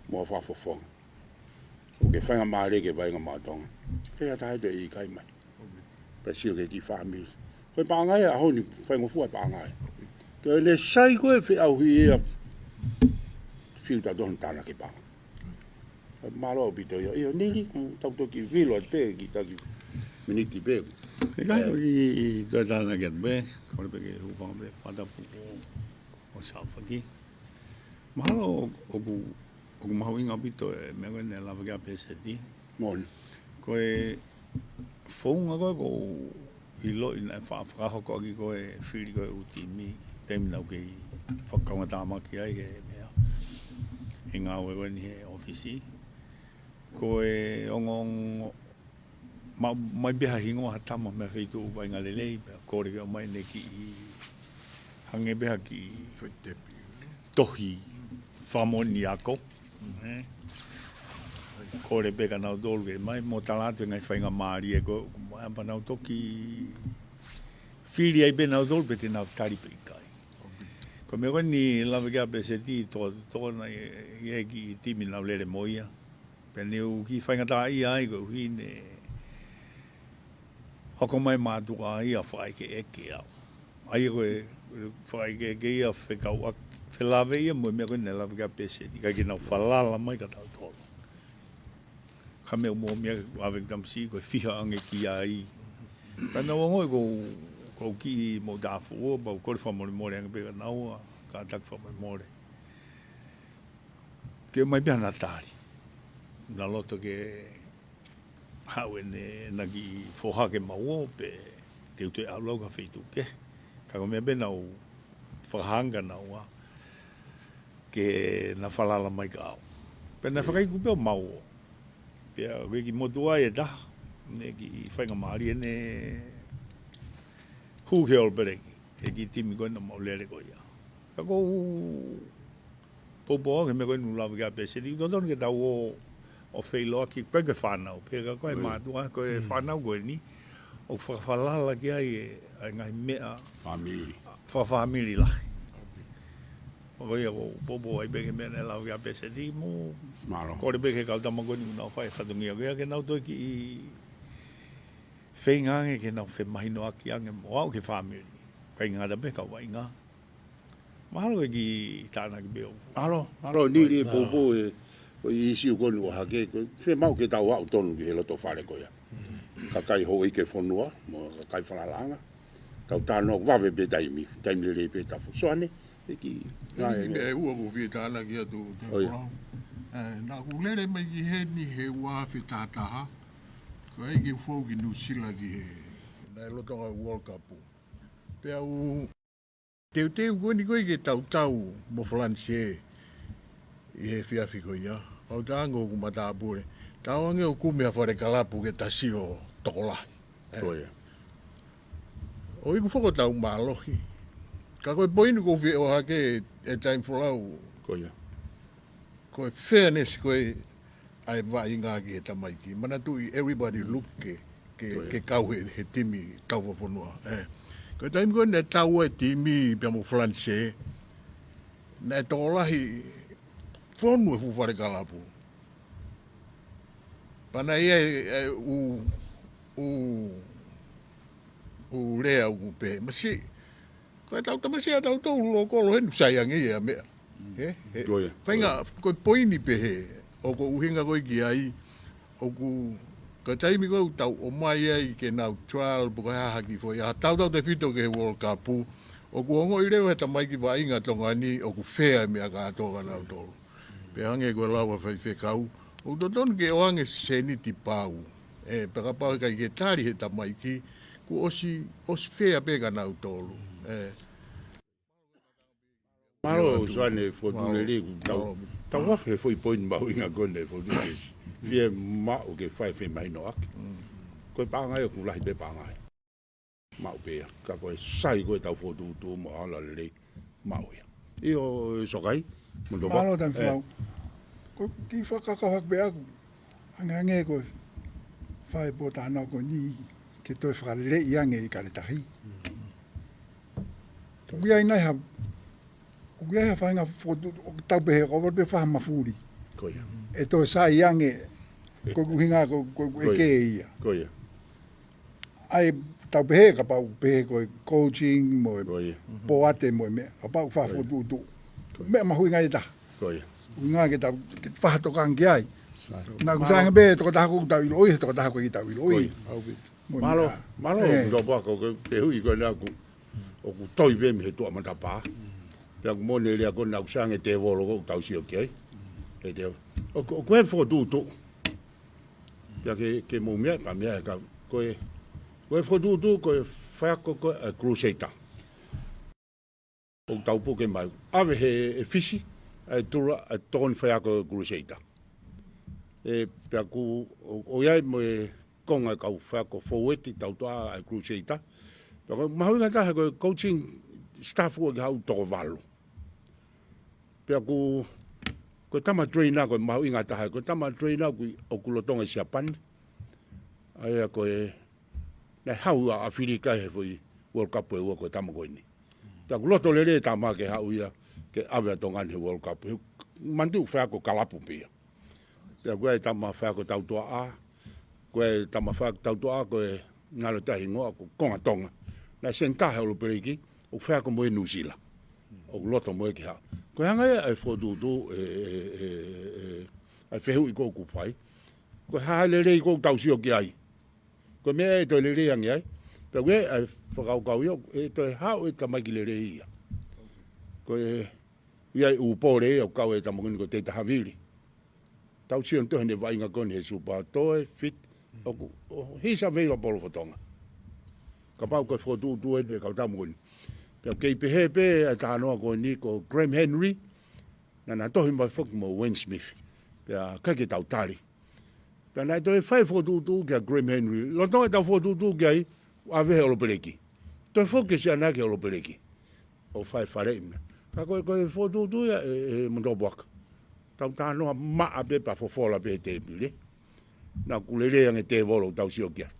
mo e fakafofonga. ʻOku ke faingamālie ke vaʻinga maʻa Tonga. Ke ʻi ai ha taha ʻe toe ʻikai mai. Pea sio ki he kiʻi fāmili. Ko e paʻanga ia ʻaho ni, faingofua e paʻanga ia. Ke ne sai ko e feʻauhi ia. Fiu tautolu hano tānaki paʻanga. Mālō ʻaupito ia. ʻIo, Nili, tau toki vilo atu pē, kiʻi taki miniti pē. ʻIkai, ʻoku ou toe tānaki atu pē, kole pē ke hūfanga pē, fakatapu ʻo, ʻo Sāfaki. Mahalo ʻoku, ʻoku mahuʻinga ʻaupito e meʻa ko ē naʻe lave ki ai ʻa Pēseti. Moʻoni. Ko e founga ko ē ʻoku ou ʻiloʻi naʻe fa-, fakahoko ʻaki ko ē fili ko ē ʻū timi, taimi naʻa ku kei fakakaungātāmaki ai he meʻa, he ngāue ko eni he ʻōfisi. Ko e ongoongo, ma-, mai pē ha hingoa ha tama mei ha feituʻu vaʻinga lelei, pea kole ke ʻomai ʻene kiʻi, hangē pē ha kiʻi tohi fakamoʻoni ako. ʻE. Kole pē kia nautolu ke ʻomai mo tala atu e ngaahi faingamālie ko ē, pea nau toki fili ai pē nautolu pe te nau tali pe ʻikai. Ko e meʻa ko eni lave ki ai ʻa Pēseti, to-, tokona ʻi, ʻi he kiʻi timi naʻa ku lele mo ia. Pea ne u kiʻi faingataʻaʻia ai koeʻuhi ne hoko mai e mātuʻa ia ʻo fakaʻekeʻeke au. ʻA ia ko e fakaʻekeʻeke ia fekauʻaki, felāveʻi ia mo e meʻa ko ē naʻe lave ki ai ʻa Pēseti. ʻIkai ke nau falala mai kia tautolu. Ka meʻa ʻoku mou meʻa ʻave ki tamasiʻi ko e fiha ange ki ai. Ka naʻa ku ongoʻi ʻoku ou, ʻoku ou kiʻi moʻutāfuʻua, pea u kole fakamolemole ange pē kia naua, kātaki fakamolemole. Ke ʻomai pē hana tali. Naʻa loto ke haʻu ʻene, ʻena kiʻi foha ke mau ō pe te u toe ʻalu au ki ha feituʻu kehe. Ka ko e meʻa pē naʻa ku fakahanga kia naua ke na falala mai kia au. Pea na fakaiku pē ʻo mau ō. Pea ko e kiʻi motuʻa ia ʻe taha, ne kiʻi faingamālie ne hū ki he All Black, he kiʻi timi ko ē naʻa mau lele ko ia. Ka ʻoku ou poupou au ki he meʻa ko ē naʻe lave ki ai ʻa Pēseti, ʻoku totonu ke tau ō ʻo feʻiloaki, ʻikai ko e fānau pē, ka ko e mātuʻa, ko e fānau ko eni, ʻoku fakafalala ki ai e, ʻa e ngaahi meʻa fakafāmili lahi. Ko ia ʻoku ou poupou ai pē ki he meʻa naʻe lave ki ai ʻa Pēseti mo, kole pē ki he kau tama ko eni ʻoku nau fai e fatongia ko ia ke nau toe kiʻi feinga ange ke nau femahinoʻaki ange mo au ki he fāmili. ʻIkai ngata pē kau vaʻinga. Mahalo ke kiʻi tānaki pē ʻo. Alo, alo, Nili, e poupou e, ko e ʻīsiu ko eni ʻoku ʻohake, ko e fiemaʻu ke tau aʻu tonu ki he loto fale ko ia. Kakai houʻeiki e fonua, mo e kakai falalaʻanga. Tau talanoa vave pē taimi, taimi lelei pē tau fo. Soane, e kiʻi, ʻi ai e meʻa ʻe ua ʻoku ou fie tānaki atu, ʻo ia. Naʻa ku lele mai ki heni he ua afe taha taha. Ko e ʻai ke u fou ki Nuʻusila ki he, naʻe lolotonga World Cup. Pea u teuteu ko eni ko ē ke tautau mo Falanisē ʻi he efiafi ko ia. Pea u talaange ki hoku matāpule, tau ange ʻo kumi ha fale kalapu ke ta sio tokolahi. Ko ia. ʻOku ʻikai ke fokotuʻu mālohi. Ka ko e poini ʻoku ou fie ʻohake e taimi folau. Ko ia. Ko e fairness ko ē ʻa e vaʻinga ki he tamaiki. Manatuʻi everybody look ke, ke, ke kau he, he timi taufaʻāfonua. Ko e taimi ko ē naʻe tau ai e timi pea mo Falanisē, Naʻe tokolahi fonu e fuʻu fale kalapu. Pea naʻe ʻi ai e, e, ʻū, ʻū, ʻū lea ʻoku pehē, masiʻi, ko e tau tamasiʻi ʻa tautolu lōkolo heni ʻoku sai ange ia meʻa. He, he, Ko ia. Faʻahinga, ko e poini pehē, ʻoku ou ʻuhinga ko ē ki ai, ʻoku, ko e taimi ko ē ʻoku tau ʻomai ai ke nau trial, pe ko e hā ha kiʻi foʻi, ʻa tautautefito ki he World Cup, ʻoku ongoʻi leva he tamaiki vaʻinga Tonga ni, ʻoku fair e meʻa kātoa kia nautolu. Pea hangē ko e lau ʻa e faifekau, ʻoku totonu ke ʻoange seniti pau. ʻE, pea kapau ʻe ʻikai ke tali he tamaiki, kuo ʻosi, ʻosi fair pē kia nautolu. ʻE. Mālō, Mālō, Suane, fotu Mālō. Lelei, ʻoku tau, Mālō. Tau afe he foʻi poini mahuʻinga ko eni, fotu ke si. Fie maʻu ke fai femahinoʻaki. Mm. Ko e paʻanga ia ʻoku lahi pē paʻanga ia. Maʻu pē ia. Ka ko e sai ko ē ʻetau fokotuʻutuʻu mo e hala lelei. Maʻu ia. ʻIo, Sokai, mo Topa. Mālō, Tami Fau. Ko e kiʻi fakakaukau pē ʻaku. Hangē, hangē ko e fai pō tāna ko eni ke toe fakaleleiʻi ange ʻi Kaletahi. ʻOku ʻi ai nai ha, ʻoku ʻi ai ha faʻahinga fotu, ʻoku tau pehē ko e fotu pē faha mafuli. Ko ia. ʻE toe sai ange, ko e ʻuhinga ko, ko, ko Ko ia. ʻEke ia. Ko ia. ʻAi, tau pehē, kapau pehē ko e coaching, mo e Ko ia. poate, mo e meʻa, kapau faha Ko ia. fokotuʻutuʻu. Ko ia. Meʻa mahuʻinga ʻe taha. Ko ia. ʻUhinga ke tau, ke faha tokanga ki ai. Sai. Naʻa ku Mālō. sanga pē, tokotaha ʻoku tau ʻiloʻi, he tokotaha ʻoku ʻikai ke tau ʻiloʻi. Ko ia. Au pē. Mo e Mālō, meʻa. mālō, ʻE. Topa, ko e fehuʻi ko ena ʻoku, ʻoku toi pē mei he tuʻa matapā. Pea ʻoku moʻoni e lea ko ena ʻoku sai ange tēvolo ʻoku tau sio ki ai. ʻE te, ʻoku, ʻoku ʻi ai e fokotuʻutuʻu. Pea ke, ke mou meʻa, ka meʻa ka, ko e, ko e fokotuʻutuʻu, ko e faiako ko ē ʻa e Crusader. ʻOku tau puke mai. ʻAve he, he Fisi, ʻa e tula, ʻa e tokoni faiako Crusader. ʻE, pea ʻoku, ʻo, ʻo ʻi ai mo e konga kau faiako foueti tau toʻa ʻa e Crusader. Pea ko e mahuʻinga taha ko e coaching staff ʻoku ke haʻu toko valu. Pea ʻoku, ko e tama trainer ko e mahuʻinga taha, ko e tama trainer ʻoku, ʻoku lolotonga ʻi Siapani. ʻA ia ko e, naʻe haʻu ʻa ʻAfilika he foʻi World Cup ʻe ua ko e tama ko eni. Pea ʻoku loto lelei e tama ke haʻu ia, ke ʻave ʻa Tonga ni he World Cup. He manatu ʻoku faiako kalapu pē ia. Pea ko e tama faiako tautuaʻa, ko e tama faiako tautuaʻa, ko e ngalo tahi ngoa, ko Konga Tonga. Naʻe senitā he ʻOlopeleki, ʻoku faiako mo e Nuʻusila. ʻOku loto mo e ke haʻu. Ko e hanga ia ʻa e fokotuʻutuʻu, ʻe, ʻe, ʻe, ʻe, ʻa e fehuʻi ko ē ʻoku fai. Ko e hā e lelei ʻoku tau sio ki ai. Ko e meʻa ʻe toe lelei ange ai. Pea ʻoku ʻi ai e fakakaukau ia, ʻe toe haʻu e tamaiki lelei ia. Ko e, ʻi ai e ʻū pole ia, ʻoku kau e tama ko eni ko Teita Havili. Tau sio ʻi he toe ʻene vaʻinga ko eni he Super Toe, Fit, ʻoku, ʻo, he's available for Tonga. Kapau ko e fokotuʻutuʻu eni e kau tama ko eni. Pea ʻoku kei pehē pē ʻa e talanoa ko eni ko Graham Henry, naʻa na tohi mai foki mo Wayne Smith. Pea ʻikai ke tau tali. Pea naʻe toe fai e fokotuʻutuʻu kia Graham Henry. Lolotonga ʻetau fokotuʻutuʻu ki ai, ʻave he ʻOlopeleki. Toe foki e siana ki he ʻOlopeleki. ʻO fai faleʻi meʻa. Ka ko e, ko e fokotuʻutuʻu ia ʻe, ʻe Motopuaka. Tau talanoa maʻa pē pea fofola pē he tēpile. Naʻa ʻoku lelei ange tēvolo ʻoku tau sio ki ai.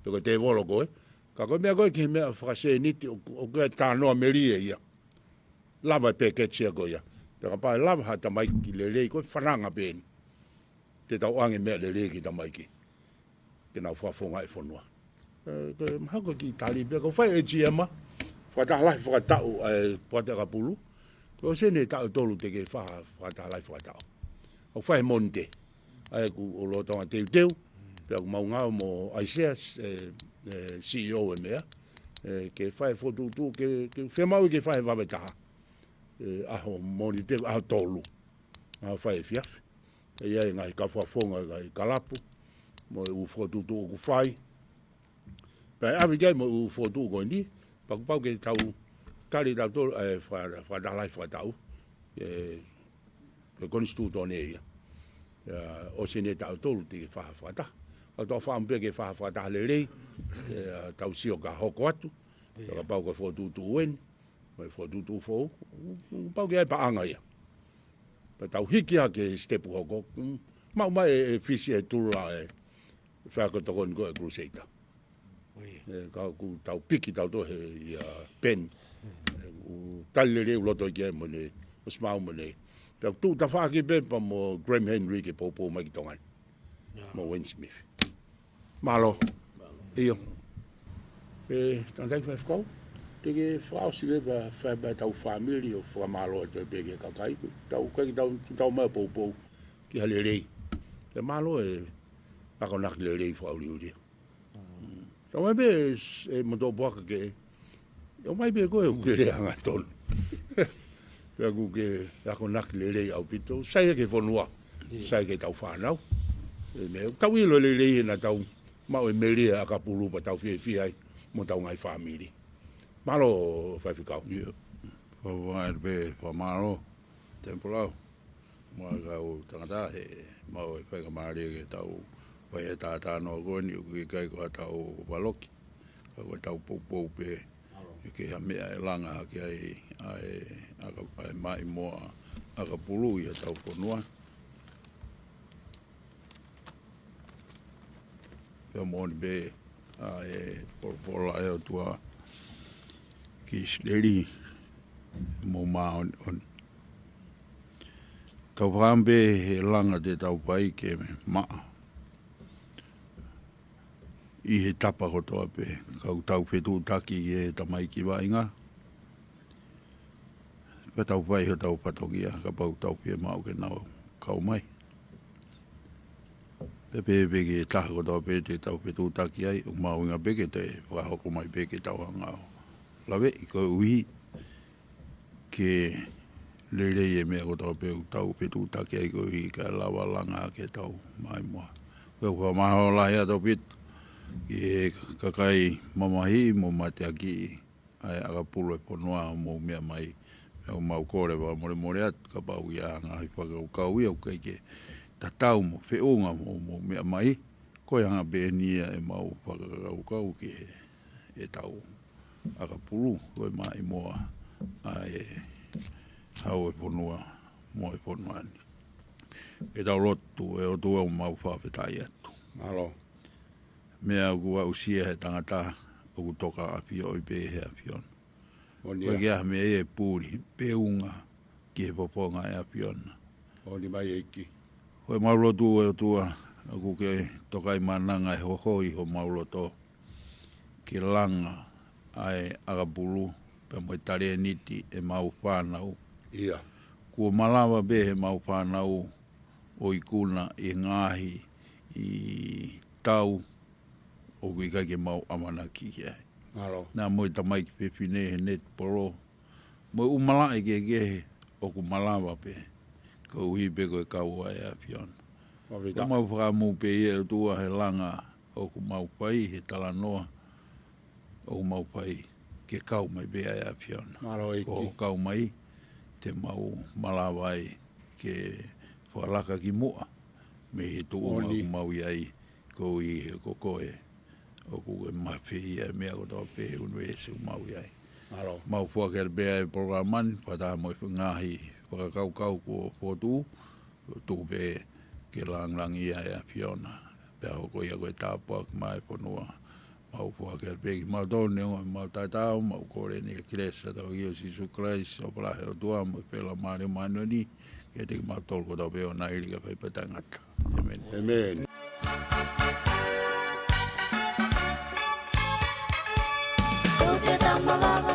Pe ko e tēvolo ko ē. Ka ko e meʻa ko ē ki he meʻa fakaseniti ʻoku, ʻoku ʻi ai e talanoa melie ia. Lava e peketi ia ko ia. Pea kapau ʻe lava ha tamaiki lelei ko e fananga pē eni. Te tau ʻoange meʻa lelei ki he tamaiki. Ke nau fakafofongaʻi e fonua. ʻE, ko e mahalo ko e kiʻi tali pē, ʻoku fai e A G M, fakataha lahi fakataʻu ʻa e Poate ʻAkapulu. Ko e ʻosi eni e taʻu ʻe tolu te ke fai ha fakataha lahi fakataʻu. ʻOku fai he Mōnite. ʻA ia ʻoku ou lolotonga teuteu, pea ʻoku mau ngāue mo ʻAisea, ʻe, ʻe, C E O e meʻa, ʻe, ke fai e fokotuʻutuʻu, ke, ke fiemaʻu ke fai he vave taha. ʻE, ʻaho Mōnite, ʻaho tolu. ʻAho fai efiafi. ʻE ʻi ai e ngaahi kau fakafofonga ʻa e kalapu, mo e ʻū fokotuʻutuʻu ʻoku fai. Pea ʻave ki ai mo e ʻū fokotuʻu ko eni, pea kuo pau ke tau tali tautolu, ʻe, faka-, fakataha lahi fakataʻu, ʻe, ko e konisitūtone ia. ʻE, ʻosi eni e taʻu ʻe tolu te ke fai ha fakataha. ʻOku tau fakaʻamu pē ke fai ha fakataha lelei, ʻe, tau sio ka hoko atu, pea kapau ko e fokotuʻutuʻu eni, mo e fokotuʻutuʻu foʻou, kuo pau ke ʻi ai e paʻanga ia. Pea tau hiki hake he sitepu hoko, mm, maʻu mai ʻe, ʻe Fisi e tula e faiako tokoni ko ē Crusader. ʻE, ka ʻoku tau piki tautolu he ia peni. ʻE, ʻoku tali lelei ʻoku loto ki ai mo ʻene ʻOsi maʻu mo ʻeni. Pea tuʻu tafaʻaki pē pea mo Graham Henry ke poupou mai ki Tonga ni. Mo Wayne Smith. Mālō. ʻIo. ʻE, tangataʻeiki faifekau. Te ke fakaʻosi pē pea fai pē ʻetau fāmili ʻo fakamālō atu pē ki he kakai. Tau, kae tau, tau mai poupou ki ha lelei. Pea mālō e akonaki lelei fakaʻuliʻulia. Tau mai pē, ʻe, mo tō puaka ke. ʻOmai pē koe ʻoku ke lea hangatonu. Pea ʻoku ke akonaki lelei ʻaupito. Sai ki he fonua. Sai ki heʻetau fānau. ʻE, meʻa, tau ʻilo lelei he naʻa tau maʻu e melie ʻakapulu pea tau fiefia ai mo ʻetau ngaahi fāmili. Mālō faifekau. ʻIo. Fakamālō pē, fakamālō. Temipale. Mo e kau tangata he maʻu e faingamālie ke tau fai e talanoa ko eni ʻoku ʻikai ko haʻatau valoki. Ka ko ʻetau poupou pē ke ha meʻa ʻe langa hake ai ʻa e, ʻa e, ʻa e maʻimoa ʻakapulu ʻi hotau fonua. Pea moʻoni pē ʻa e folofola ʻa e ʻOtua ki ʻIsileli, mou māʻoniʻoni. Tau fakaʻamu pē he langa te tau fai ke maʻa ʻi he tapa kotoa pē, ka ʻoku tau fetuʻutaki ki he tamaiki vaʻinga. Pea tau fai hotau fatongia, kapau ʻoku tau fiemaʻu ke nau kau mai. Pea pehē pē ki he taha kotoa pē te tau fetuʻutaki ai, ʻoku mahuʻinga pē ke toe fakahoko mai pē ke tau hanga ʻo laveʻi koeʻuhi ke lelei e meʻa kotoa pē ʻoku tau fetuʻutaki ai koeʻuhi kae lava langa hake ʻetau maʻimoa. Pea ʻoku fakamālō lahi atu ʻaupito ki he kakai mamahiʻi mo mateakiʻi ʻa e ʻakapulu e fonua ʻoku mou meʻa mai. Pea ʻoku mau kole fakamolemole atu kapau ʻoku ʻi ai ha ngaahi fakakaukau ia ʻoku ʻikai ke tatau mo feʻunga mo ʻoku mou meʻa mai. Ko e anga pē eni ia ʻemau fakakaukau ki he, ʻetau ʻakapulu, ko e maʻimoa ʻa e hau e fonua mo e fonua ni. Ke tau lotu. ʻE ʻOtua, ʻoku mau fakafetaʻi atu. Mālō. Meʻa ʻoku aʻusia he tangata ʻoku toka ʻafioʻi pē he ʻAfiona. Moʻoni ia. ʻOku ʻikai ha meʻa ia ʻe puli, feʻunga ki he fofonga ʻo e ʻAfiona. Moʻoni mai ʻEiki. Ko ʻemau lotu ʻe ʻOtua, ʻoku ke tokaʻi mananga e hohoi homau loto ke langa ʻa e ʻakapulu pea mo e talēniti ʻemau fānau. ʻIa. Kuo malava pē heʻemau fānau ʻo ikuna ʻi he ngaahi tau ʻoku ʻikai ke mau ʻamanaki ki ai. Mālō. Naʻa mo e tamaiki fefine he netipolo, mo e ʻū malaʻe kehekehe ʻoku malava pē, koeʻuhi pē ko e kau ʻa e ʻAfiona. Mālō. Ko ʻemau fakaʻamu pē ia ʻe ʻOtua he langa ʻoku mau fai, he talanoa ʻoku mau fai, ke kau mai pē ʻa e ʻAfiona. Mālō ʻEiki. Ko hoʻo kau mai, te mau malava ai ke fakalaka ki muʻa mei he tuʻunga ʻoku mau ʻi ai, koeʻuhi he ko koe ʻoku ke mafeia e meʻa kotoa pē he ʻunivēsi ʻoku mau ʻi ai. Mālō. Mau foaki atu pē ʻa e polokalama ni, fakataha mo e ngaahi fakakaukau kuo fotu, tuku pē ke langilangiʻia ʻa e ʻAfiona. Pea hoko ia ko e tāpuaki maʻa e fonua. Mau foaki atu pē kimautolu neongo ʻemau tatau, mau kole eni ʻi he kelesi ʻa hotau ʻEiki ko Sīsū Kalaisi, ʻofa lahi ʻa e ʻOtua mo e feohi ʻa e Laumālie Māʻoniʻoni, ke ʻiate kimautolu kotoa pē ʻo ʻikai ke fai pē taʻengata. ʻĒmeni. ʻĒmeni. Ko te tama lava